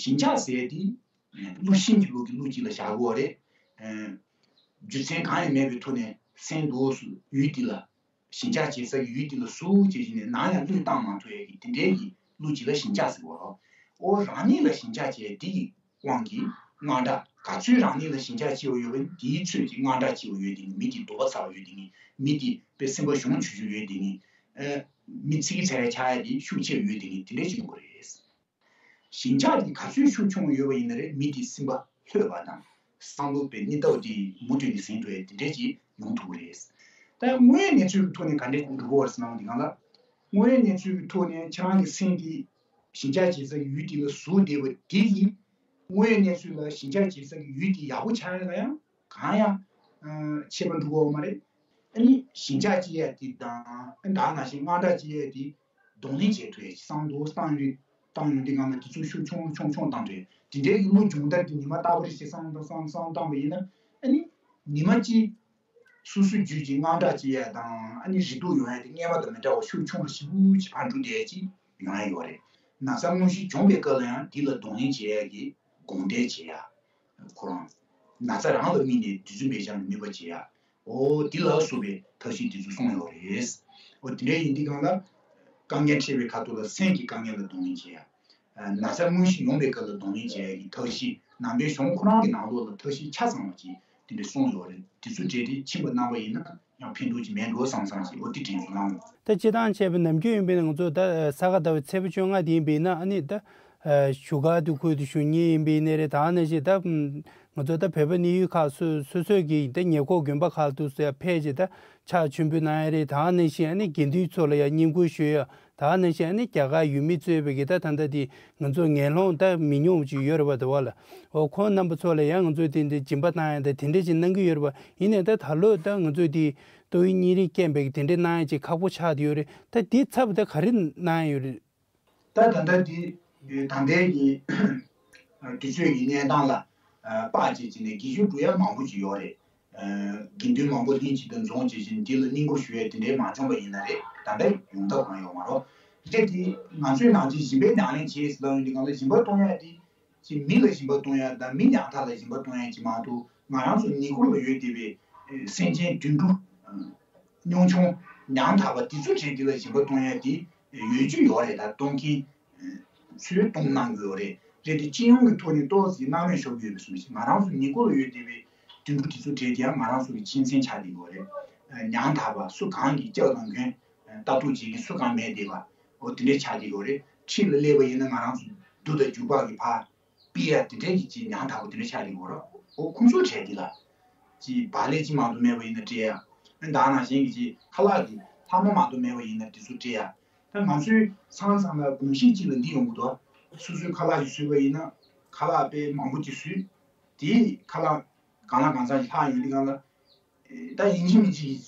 ཞེན་ཆགས་ཟེར་དེ། གླུ་ཤིང་གི་ལུགས་ཀྱི་གླུ་གཅིག་ལ་བཞག་དགོས་པ་རེད། རྒྱུ་མཚན་གང་ཡང་མེད་པའི་ཐོག་ནས་སེམས་འདུག་སུ་ཡུལ་དེ་ལ། ཞེན་ཆགས་བྱེད་ས་ཀྱི་ཡུལ་དེ་ལ་ཟུག་བྱེད་ཀྱི་ནས་ནམ་ཡང་བློས་བཏང་མ་ཐུབ་ཡས་ཀྱི་དེ་འདྲའི་གི་གླུ་གཅིག་ལ་ཞེན་ཆགས་ཟེར་བ་རོ། ཨོ་རང་ཉིད་ལ་ཞེན་ཆགས་བྱས་དེ་ཡི་དབང་གིས་དངངས་སྐྲག་ག་ཚོད་རང་ཉིད་ལ་ཞེན་ཆགས་ཆེ་བ་ཡོད་པ་དེའི་ཚོད་ཀྱི་དངངས་སྐྲག་ཆེ་བ་ཡོད་དེ་ནི་མི་དེ་དོགས་པ་ཚ་བ་ཡོད་དེ་ནི་མི་དེ་དཔེ་སེམས་པ་གཞོམ་ཆུ་ཆུ་ཡོད་དེ་ནི། མི་ཚིག་ཚད་ཆགས་ཡ་དེ་ཤུགས་ཆེ་བ་ཡོད་དེ་ནི་དེ་འདྲའི་བྱེད་དགོས་རེད། ཞེན་ཆགས་དེ་ག་ཚོད་ཤུགས་ཆུང་བ་ཡོད་པ་ཡིན་ན་རེད་མི་དེ་སེམས་པ་ལྷོད་པ་དང་བསམ་བློ་པའི་སྙིང་སྟོབས་དེ་མུ་མཐུད་ནས་ཟིན་འགྲོ་ཡ་དེ་འདྲས་ཅིག་ཡོང་ཐུབ་ཀྱི་རེད། ད་དངོས་ཡོད་གནས་ཚུལ་གྱི་ཐོག་ནས་ག་འདྲས་འགྲོ་གི་ཡོད་རེད་ཟེར་ན་འོང་དེ་གང་ལ། དངོས་ཡོད་གནས་ཚུལ་གྱི་ཐོག་ནས་ཁྱེད་རང་གི་སེམས་དེ་ཞེན་ཆགས་བྱེད་ས་ཀྱི་ཡུལ་དེ་ལ་ཟུག་བསྡད་པ་དེ་ཡིན། དངོས་ཡོད་གནས་ཚུལ་ལ་ཞེན་ཆགས་བྱེད་ས་ཀྱི་ཡུལ་དེ་ཡག་པོ་ཆགས་ཡ་ལ་ཡང་གང་ཡང་ཨ་ཆད་པ་འགྲོ་གི་ཡོད་མ་རེད། ཨ་ནི་ཞེན་ཆགས་སྐྱེ་ཡ་དེ་དང་ཨ་ད་ནང་བཞིན་དངངས་སྐྲག་སྐྱེ་ཡ་དེ། གདོང་ལེན་བྱེད་ཐུབ་ཡ་ཅིག་བསམ་བློ་བཏང་ཡོང་དུས་བཏང་ཡོང་དུས་སྒང་ལ་དེ་ཚོ་ཤུགས་ཆུང་ཆུང་ཆུང་བཏང་ཐུབ་ཡ་དེ་འདྲའི་གི་བློ་སྦྱོང་བརྡར་དེ་ཉི་མ་རྟག་པར་ཞིག་བསམ་བཏང་བསམ་བསམ་བཏང་བ་ཡིན་ན་ཨ་ནི་ཉི་མ་གཅིག་སོ་སོའི་རྒྱུད་ཀྱི་དངངས་སྐྲག་སྐྱེ་ཡ་དང་ཨ་ནི་རེ་སྡུག་ཡོང་ཡ་དེ་སྔས་མ་དང་མི་འདྲ་བ་ཤུགས་ཆུང་རུ་ཞེ་པོ་ཅིག་ཕར་འགྲོ་བསྡད་ཡ་ཅིག་ཡོང་ཡ་ཡོད་རེད། ན་ཚ་སྔོན་གཤེགས་བྱུང་བའི་སྐབས་ལ་ཡང་དེ་ལ་གདོང་ལེན་བྱེད་ཡ་གི་དགོངས་འགྲེལ་བྱེད་ཡ། ཁོ་རང་། ན་ཚ་རང་ལ་དམིགས་ནས་དུས་ཚོད་འཕེལ་བྱ་ནུས་པ་བྱེད་ཡ། འོ་འདི་ལ་སོགས་པའི་ཐབས་ཤེས་འདི་ཚོ་གསུངས་ཡོད་རེད། འོ་དེ་འདྲ་ཡིན་དུས་སྒང་ལ། དཀའ་ངལ་འཕྲད་པའི་ཁ་ཐུག་ལ་སེམས་ཀྱི་དཀའ་ངལ་ལ་གདོང་ལེན་བྱེད་ཡ། ན་ཚ་སྔོན་གཤེགས་ཡོང་པའི་སྐབས་ལ་གདོང་ལེན་བྱེད་ཡ་གི་ཐབས་ཤེས་ནང་པའི་གཞུང་ཁོ་རང་གི་ནང་ལོགས་ལ་ཐབས་ཤེས་ཆ་ཚང་བ་ཅིག་དེ་འདྲ་གསུངས་ཡོད་རེད། དེ་ཚོ་གྲས་དེ་ཕྱིན་པ་གནང་བ་ཡིན་ན། ཡང་ཕན་ཐོགས་ཅིག་མེད་འགྲོ་བསམ་བསམ་ཞིག་འོ་དེ་དྲན་གསོ་གནང་། ད་སྤྱིར་བཏང་བྱས་པའི་ནམ་རྒྱུན་ཡིན་པས་ན་ང་ཚོ་ད་ས་ག་ཟླ་བའི་ཚེས་པ་བཅོ་ལྔ་དེ་ཡིན་པས་ན་ཨ་ནི་ད་བཞུགས་སྒར་དུ་ཁུལ་དུ་བཞུགས་ཉིན་ཡིན་པས་ནི་རེད། ད་ནང་བཞིན་ད་ང་ཚོ་ད་བོད་པ་གནས་ཡུལ་ཁག་སོ་སོ་སོའི་གི་ད་ཉེ་འཁོར་དགོན་པ་ཁག་ཏུ་སོ་ཡ་ཕེབས་བྱས་ད་ཕྱག་མཆོད་འབུལ་གནང་ཡ་རེད། ད་ནང་བཞིན་ཨ་ནི་དགེ་འདུན་ཚོ་ལ་ཡ་བསྙེན་བཀུར་ཞུ་ཡ། ད་ནང་བཞིན་ཨ་ནི་རྒྱ་གར་ཡུལ་མི་གཙོས་པའི་གི་ད་ད་ལྟ་དེ་ང་ཚོ་ངན་སློང་ད་མི་ཉུང་བ་ཅིག་ཡོད་རེད་པ། དེ་བ་ལ་འོ་ཁོང་རྣམ་པ་ཚོ་ལ་ཡང་ང་ཚོས་དེ་འདྲའི་སྦྱིན་པ་གནང་ཡ་ད་དེ་འདྲ་ཅིག་གནང་གི་ཡོད་རེད་པ། ཡིན་ནའི་ད་ད་ལོ་ད་ང་ཚོས་དེ་ཏོག་དབྱིབས་གཉན་རིམས་རྐྱེན་པས་དེ་འདྲ་གནང་ཡ་ཅིག་ཁག་པོ་ཆགས་བསྡད་ཡོད་རེད། ད་དེའི་ཚབ་ད་ག་རེ་གནང་ཡ་ཡོད་རེད། ད་ད་ལྟ་འདི་ད་ལྟའི་གི་དུས་ཚོད་ཀྱི་གནས་སྟངས་ལ་དཔག་བྱས་ཀྱི་ནས་སྒེར་ཞུ་འགྲོ་ཡ་མང་པོ་ཅིག་ཡོད་རེད། དགེ་འདུན་མང་པོ་ལྷན་ཅིག་ཏུ་འཛོམས་བྱས་ཀྱི་འདི་ལ་བསྙེན་བཀུར་ཞུ་ཡ་དེ་འདྲའི་མ་བྱུང་བ་ཡིན་ན་རེད། ད་ལྟ་ཡོང་ཐབས་གང་ཡོད་མ་རེད། རེད་དེ་ང་ཚོའི་ནང་ཆེན་སྦྱིན་པའི་ཉམས་ལེན་བྱས་ཟེར་ལབ་ཡོང་དུས་གང་ལ་སྦྱིན་པ་གཏོང་ཡ་དེ། ཅིག་མི་ལ་སྦྱིན་པ་གཏོང་ཡ་དང་མི་ཉམ་ཐག་ལ་སྦྱིན་པ་གཏོང་ཡ་ཅིག་མ་གཏོགས་ང་རང་ཚོ་ཉེ་འཁོར་ལ་ཡོད་བསྡད་པའི་སེམས་ཅན་དུད་འགྲོ། སྙོམ་ཆུང་ཉམ་ཐག་པ་དེ་ཚོ་གྲས་དེ་ལ་སྦྱིན་པ་གཏོང་ཡ་དེ་ཡོད་རྒྱུ་ཡོད་རེད། ད་གཏོང་མཁན་ཚོས་གཏོང་གནང་གི་ཡོད་རེད། རེད་དེ་སྤྱི་ཡོངས་ཀྱི་ཐོག་ནས་ཏོག་ཙམ་སྣང་མེད་ཤོར་གྱི་ཡོད་པའི་བཟོ་ཞིག་ང་རང་ཚོ་ཉེ་འཁོར་ལ་ཡོད་བསྡད་པའི་དུད་འགྲོ་དེ་ཚོ་གྲས་དེ་ཡང་ང་རང་ཚོ་གི་གཅན་གཟན་ཆགས་བསྡད་ཡོད་རེད། ཉམ་ཐག་པ་སུ་གང་གི་ལྕགས་དང་གོན་ལྟ་རྟོག་བྱེད་མཁན་སུ་གང་མེད་བསྡད་པ་འོ་དེ་འདྲས་ཆགས་བསྡད་ཡོད་རེད། འཁྲིས་ལ་སླེབས་པ་ཡིན་ན་ང་རང་ཚོ་རྡོ་དང་རྒྱུག་པ་གི་ཕར། ཕུད་ཡ་དེ་འདྲའི་གི་ཅིག་ཉང་ཐག་པོ་དེ་འདྲ་ཆགས་ཀྱི་ཡོད་རེད། འོ་ཁོང་ཚོའི་གྲས་འདི་ལ་ཅིག་བག་ལེབ་ཅིག་མ་གཏོགས་མེད་པ་ཡིན་ན་སྤྲད་ཡ། ཨ་ནི་ད་ནང་བཞིན་གྱི་ཅིག་ཁ་ལག་གི་ལྷག་མ་མ་གཏོགས་མེད་པ་ཡིན་ན་དེ་ཚོ་སྤྲད་ཡ། ད་ང་ཚོའི་ཚང་ཚང་ལ་གོམས་གཤིས་གཅིག་ལ་འདི་ཡོང་གི་འདུག་སོ་སོའི་ཁ་ལག་ཅིག་བཟོས་པ་ཡིན་ན་ཁ་ལག་དཔེ་མང་པོ་ཅིག་བཟོས། དེའི་ཁ་ལག་གང་ལ་གང་འཚམ་ཞིག་ལྷག་ཡོང་དུས་སྒང་ལ། ད་ཡིན་གཅིག་མིན་གཅིག་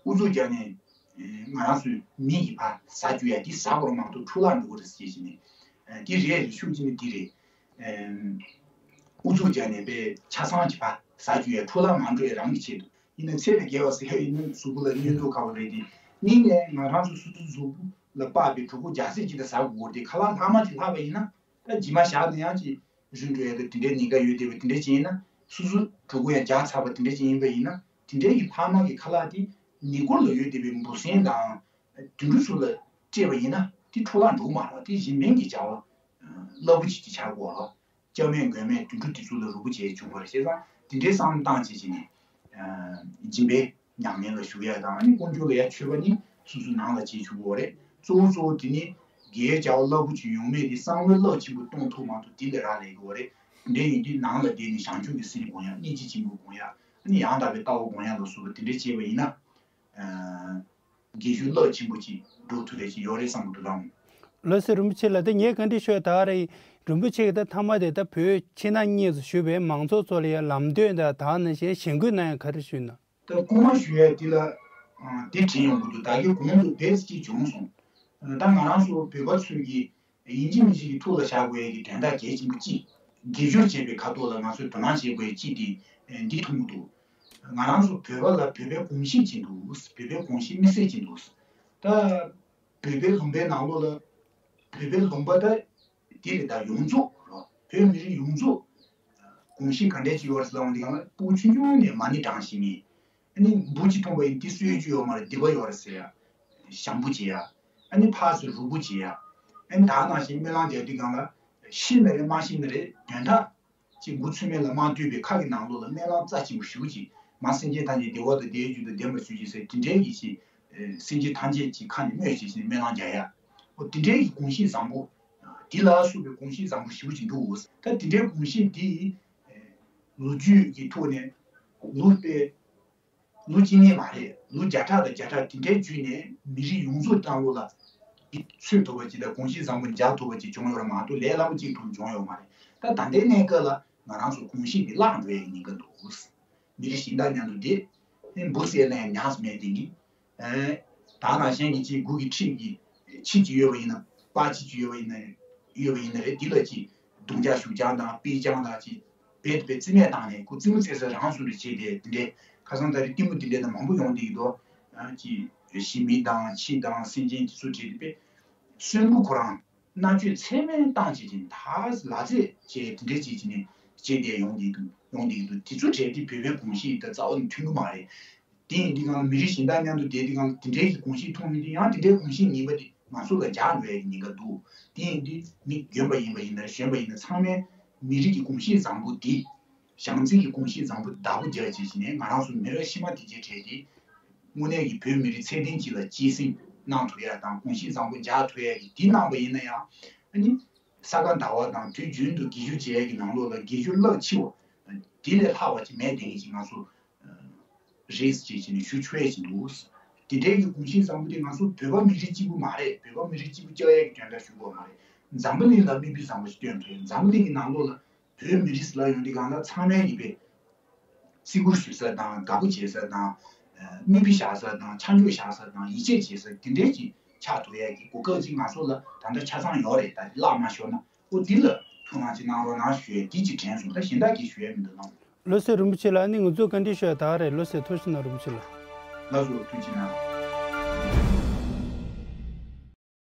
ཨུ་ཚུགས་རྒྱག་ནས་ང་རང་ཚོའི་མི་ཡིས་ཕར་ཟ་རྒྱུ་ཡ་དེ་ཟ་དགོས་ར་མ་གཏོགས་འཕྲོ་བརླག་འགྲོ་གི་རེད་ཟེར་བྱས་ནས། དེ་རེད་རེད། ཤུགས་ཅིག་ནི་དེ་རེད། ཨུ་ཚུགས་རྒྱག་ནས་དཔེ་ཆ་ཚང་གི་ཕར་ཟ་རྒྱུ་ཡ་འཕྲོ་བརླག་མ་འགྲོ་ཡ་རང་གི་ཆེད་དུ། ཡིན་ན་ཚད་ལས་བརྒལ་བ་ཟེར་ཡ་ཡིན་ན་གཟུགས་པོ་ལ་གནོད་འགྲོ་ཁག་པོ་རེད་དེ། གཉིས་ནས་ང་རང་ཚོ་སོ་སོའི་གཟུགས་པོ་ལ་དཔག་པའི་གྲོད་ཁོག་རྒྱགས་ཚད་ཅིག་ད་ཟ་དགོས་རེད་དེ། ཁ་ལག་ལྷག་མ་ཅིག་ལྷག་པ་ཡིན་ན་ད་ཇི་མ་བཞག་ན་ཡང་ཅིག་རུལ་འགྲོ་ཡ་དང་དེ་འདྲའི་ཉེན་ཁ་ཡོད་བསྡད་པ་དེ་འདྲ་ཅིག་ཡིན་ན། སོ་སོ་གྲོད་ཁོག་ཡང་རྒྱགས་ཚར་བ་དེ་འདྲ་ཅིག་ཡིན་པ་ཡིན་ན། དེ་འདྲའི་གི་ལྷག་མ་གི་ཁ་ལག་དེ་ཉེ་འཁོར་ལ་ཡོད་བསྡད་པའི་འབུ་སྲིན་དང་དུད་འགྲོ་ཚོ་ལ་སྤྲད་པ་ཡིན་ན་དེ་འཕྲོ་བརླག་འགྲོ་གི་མ་རེད། དེ་གཞན་ཕན་གྱི་བྱ་བ་རླབས་པོ་ཆེ་ཅིག་བྱ་དགོས་རེད། སྐྱབས་མེད་མགོན་མེད་དུད་འགྲོ་དེ་ཚོ་ལ་རུལ་པོ་བྱས་བྱུང་བ་རེད། བྱས་ཙང་དེ་འདྲའི་བསམ་བློ་བཏང་བྱས་བྱས་ནས། སྦྱིན་པའི་ཉམས་ལེན་ལ་ཞུགས་ཡ་དང་། ཨ་ནི་དཀོན་མཆོག་ལ་ཡ་མཆོད་པ་ནི་སོ་སོའི་ནང་ལ་བྱེད་ཆོག་གི་རེད། གཙོ་བོ་གཙོ་བོ་དེ་ནི་དགེ་བའི་བྱ་བ་རླབས་པོ་ཆེ་ཡོང་མེད་དེ་བསམ་བློའི་རླབས་ཆེན་པོ་གཏོང་ཐུབ་མ་ཐུབ་དེ་ལས་རག་ལས་ཀྱི་ཡོད་རེད། དེ་འདྲ་ཡིན་དུས་ནང་ལ་བསྡད་ནས་བྱང་ཆུབ་ཀྱི་སེམས་སྒོམ་ཡ། སྙིང་རྗེ་ཆེན་པོ་སྒོམ་ཡ། ཨ་ནི་ཡང་དག་པའི་ལྟ་བ་སྒོམ་ཡ་ལ་སོགས་པ་དེ་འདྲ་བྱས་པ་ཡིན་ན། དགེ་སྦྱོར་རླབས་ཆེན་པོ་ཅིག་འགྲོ་ཐུབ་ཡ་ཅིག་ཡོད་རེད་བསམ་གྱི་འདུག་ལགས། ལགས་སོ་རིན་པོ་ཆེ་ལགས། ད་ངས་བཀའ་འདྲི་ཞུ་ཡ་ད་རེད། རིན་པོ་ཆེ་གིས་ད་མཐའ་མ་དེ་ད་བོད་ཕྱི་ནང་གཉིས་སུ་བཞུགས་པའི་མང་ཚོགས་ཚོ་ལ་ཡ་ལམ་སྟོན་དང་ད་ནང་བཞིན་ཞེན་སྐུལ་གནང་ཡ་ག་རེ་ཞུས་ན། ད་སྐུལ་མ་ཞུ་ཡ་དེ་ལ་དེ་དྲན་ཡོང་གི་འདུག་ད་གིན་གོང་དུ་བེད་ཅིག་བྱུང་སོང་། ད་ང་རང་ཚོ་བོད་པ་ཚོས་ཀྱི་ཡིན་གཅིག་མིན་གཅིག་གི་ཐུགས་ལ་བཞག་དགོས་ཡ་གི་དོན་དག་གལ་ཆེན་པོ་གཅིག་དགེ་སྦྱོར་བྱེད་པའི་ཁ་ཐོག་ལ་ང་ཚོས་དོ་སྣང་བྱེད་དགོས་ཡ་གཅིག་དེ་འདི་མཐོང་གི་འདུག་ང་རང་ཚོ་བོད་པ་ལ་བོད་པའི་གོམས་གཤིས་ཅིག་འདུག་བོད་པའི་གོམས་གཤིས་དམིགས་བསལ་ཅིག་འདུག་ད་བོད་པའི་ལུང་པའི་ནང་ལོགས་ལ་བོད་པའི་ལུང་པ་ད་དེ་རེད། ད་ཡོངས་རྫོགས་རོ། བོད་མི་རིགས་ཡོངས་རྫོགས་གོམས་གཤིས་ག་འདྲས་ཅིག་ཡོད་རེད་ཟེར་ལབ་ཡོང་དུས་སྒང་ལ་སྤུ་གུ་ཆུང་ཆུང་ནས་མ་ཎི་བགྲང་ཤེས་མཁན། ཨ་ནི་འབུ་ཅིག་མཐོང་པ་ཡིན་དེ་གསོད་རྒྱུ་ཡོད་མ་རེད། སྡིག་པ་ཡོད་རེད་ཟེར་ཡ། བྱམས་པོ་བྱེད་ཡ། ཨ་ནི་ཕར་ཚུར་རུལ་པོ་བྱེད་ཡ། ཨ་ནི་ད་ནང་བཞིན་སྨོན་ལམ་རྒྱག་དུས་སྒང་ལ་ཤེས་ན་རེད་མ་ཤེས་ན་རེད་དོན་དག་ཅིག་འགོ་ཚུགས་མེད་ལ་མ་ལྟོས་པའི་ཁ་གི་ནང་ལོགས་ལ་སྨོན་ལམ་རྩ་ཆེན་པོ་ཞེ་པོ་ཅིག་མ་སེམས་ཅན་ཐམས་ཅད་བདེ་བ་དང་བདེ་བའི་རྒྱུ་དང་ལྡན་པར་གྱུར་ཅིག་ཟེར་དེ་འདྲའི་གི་ཅིག་སེམས་ཅན་ཐམས་ཅད་ཀྱི་ཁ་ནས་སྨོས་ཅིག་ཟེར་ནས་སྨོན་ལམ་རྒྱག་ཡ། འོ་དེ་འདྲའི་གི་གོམས་གཤིས་བཟང་པོ། དེ་ལ་སོགས་པའི་གོམས་གཤིས་བཟང་པོ་ཞེ་པོ་ཅིག་འདུག་ད་དེ་འདྲའི་གོམས་གཤིས་འདི་ལོ་རྒྱུས་ཀྱི་ཐོག་ནས་ལོ་དཔེ་ལོ་གཅིག་གཉིས་མ་རེད། ལོ་བརྒྱ་ཕྲག་དང་བརྒྱ་ཕྲག་དེ་འདྲའི་བརྒྱུད་ནས་མི་རིགས་ཡོངས་རྫོགས་སྟེང་ལོགས་ལ་འདི་ཚུད་ཐུབ་པ་ཅིག་དང་གོམས་གཤིས་བཟང་པོ་འཇགས་ཐུབ་པ་ཅིག་བྱུང་ཡོད་རེད་མ་གཏོགས་ལས་སླ་པོ་ཅིག་ཐོག་བྱུང་ཡོད་མ་རེད། ད་ད་ལྟའི་གནས་སྐབས་ལ་ང་རང་ཚོ་གོམས་གཤིས་འདི་བརླག་འགྲོ་ཡའི་ཉེན་ཁ་འདུག་མི་རིགས་གཞན་དག་མཉམ་དུ་བསྡད་ནས་འབུ་བསད་ན་ཡང་ཉག་མེད་དེ་གི་ད་ནང་བཞིན་གྱི་ཅིག་མགོ་གི་འཁྲིས་ཀྱི་ཁྱི་ཅིག་ཡོད་པ་ཡིན་ན་པགས་ཁྱི་ཅིག་ཡོད་པ་ཡིན་ན་ཡོད་པ་ཡིན་ན་རེད། འདི་ལ་ཅིག་རྡུང་རྒྱག་གཞུ་རྐྱང་དང་དཔེ་རྐྱང་དང་ཅིག་རྦད་དེ་རྩིས་མེད་བཏང་ནས་ཁོ་རྩེད་མོ་རྩེ་ས་རང་སུ་རེད་བྱས་ཏེ་དེ་འདྲའི་ཁ་སང་ད་རེས་གཏི་མུག་དེ་འདྲའི་དང་མང་པོ་ཡོང་བསྡད་ཀྱི་འདུག་ཅིག་ཞི་མི་དང་ཁྱི་དང་སེམས་ཅན་དེ་ཚོ་བྲིས་ཏེ་དཔེ་གསོན་པོ་ཁོ་རང་མནར་གཅོད་ཚད་མེད་བཏང་བྱས་ཏེ་ད་ལག་རྩེད་བྱས་དེ་འདྲའི་བྱས་བྱས་ནས་བྱས་ཏེ་ཡོང་བསྡད་འདུག་ཡོང་བསྡད་ཀྱི་འདུག་དེ་ཚོ་བྲིས་ཏེ་བོད་པའི་གོམས་གཤིས་དང་རྩ་བ་ནས་མཐུན་གྱི་མ་རེད། དེ་ཡིན་དུས་སྒང་ལ་མི་རིགས་གཞན་དག་མཉམ་དུ་བསྡད་དུས་སྒང་ལ་དེ་འདྲའི་གི་གོམས་གཤིས་མཐོང་ཡོང་དུས་ཡང་དེ་འདྲའི་གོམས་གཤིས་ངན་པ་དེ་ང་ཚོ་ལ་འཇགས་འགྲོ་ཡ་གི་ཉེན་ཁ་འདུག་དེ་ཡིན་དུས་མི་གཞོན་པ་ཡིན་པ་ཡིན་ན་རེད་གཞོན་པ་ཡིན་ན་ཚང་མས་མི་རིགས་ཀྱི་གོམས་གཤིས་བཟང་པོ་འདི་བྱམས་བརྩེ་གི་གོམས་གཤིས་བཟང་པོ་བདག་པོ་རྒྱག་བྱས་བྱས་ནས་ང་རང་ཚོ་མི་རབས་ཕྱི་མ་དེ་གའི་གྲས་དེ་དངོས་གནས་ཀྱི་བོད་མི་རིགས་ཚད་ལྡན་ཅིག་ལ་གཅེས་སེམས་གནང་ཐུབ་ཡ་དང་གོམས་གཤིས་བཟང་པོ་འཇགས་ཐུབ་ཡ་གི་འདི་གནང་པ་ཡིན་ན་ཡང་ཨ་ནི་ས་ག་ཟླ་བ་དང་དུས་རྒྱུན་དུ་དགེ་སྦྱོར་བྱེད་ཡ་གི་ནང་ལོགས་ལ་དགེ་སྦྱོར་རླབས་ཆེ་བ་དེ་ལས་ལྷག་པ་ཅིག་མེད་དེ་ངེས་ཅིག་ང་ཚོ། རེད་ཅེས་བྱས་ནས་ཞུ་ཆོག་ཡས་ཅིག་འདུག་དེ་འདྲའི་གི་གོམས་གཤིས་བཟང་པོ་དེ་ང་ཚོ་བོད་པ་མི་རིགས་གཅིག་པུ་མ་རེད། བོད་པ་མི་རིགས་གཅིག་པུ་བཅའ་ཡས་ཀྱི་དོན་དག་ཞུ་དགོས་མ་རེད། འཛམ་བུ་གླིང་ལ་མིག་དཔེ་བཟང་པོ་ཞིག་སྟོན་ཐུབ་ཡས། འཛམ་བུ་གླིང་གི་ནང་ལོགས་ལ་བོད་མི་རིགས་ལ་ཡོང་དུས་གང་ལ་ཚང་མས་ཡིན་པས་བརྩི་བཀུར་ཞུ་ས་དང་དགའ་པོ་བྱེད་ས་དང་། མིག་དཔེ་བཞག་ས་དང་ཆ་འཇོག་བཞག་ས་དང་ཡིད་ཆེས་བྱེད་ས་དེ་འདྲའི་ཅིག་ཆགས་ཐུབ་ཡས་ཀྱི་གོ་སྐབས་ཅིག་ང་ཚོ་ལ་ད་ལྟ་ཆ་ཚང་ཡོད་རེད། ད་བརླག་མ་ཤོར་ན། ཨོ་འདི་ལ་ཐུགས་སྣང་ཅིག་གནང་རོགས་གནང་ཞུ་ཡས་འདི་ཅིག་དྲན་སོང་། ད་གཞན་དག་གིས་ཞུ་ཡས་མི་འདུག་ལགས། ལགས་སོ་རིན་པོ་ཆེ་ལགས། ཨ་ནི་ང་ཚོ་བཀའ་འདྲི་ཞུ་ཡས་ད་རེད། ལགས་སོ་ཐུགས་རྗེ་གནང་རིན་པོ་ཆེ་ལགས། ལགས་སོ་ཐུགས་རྗེ་གནང་།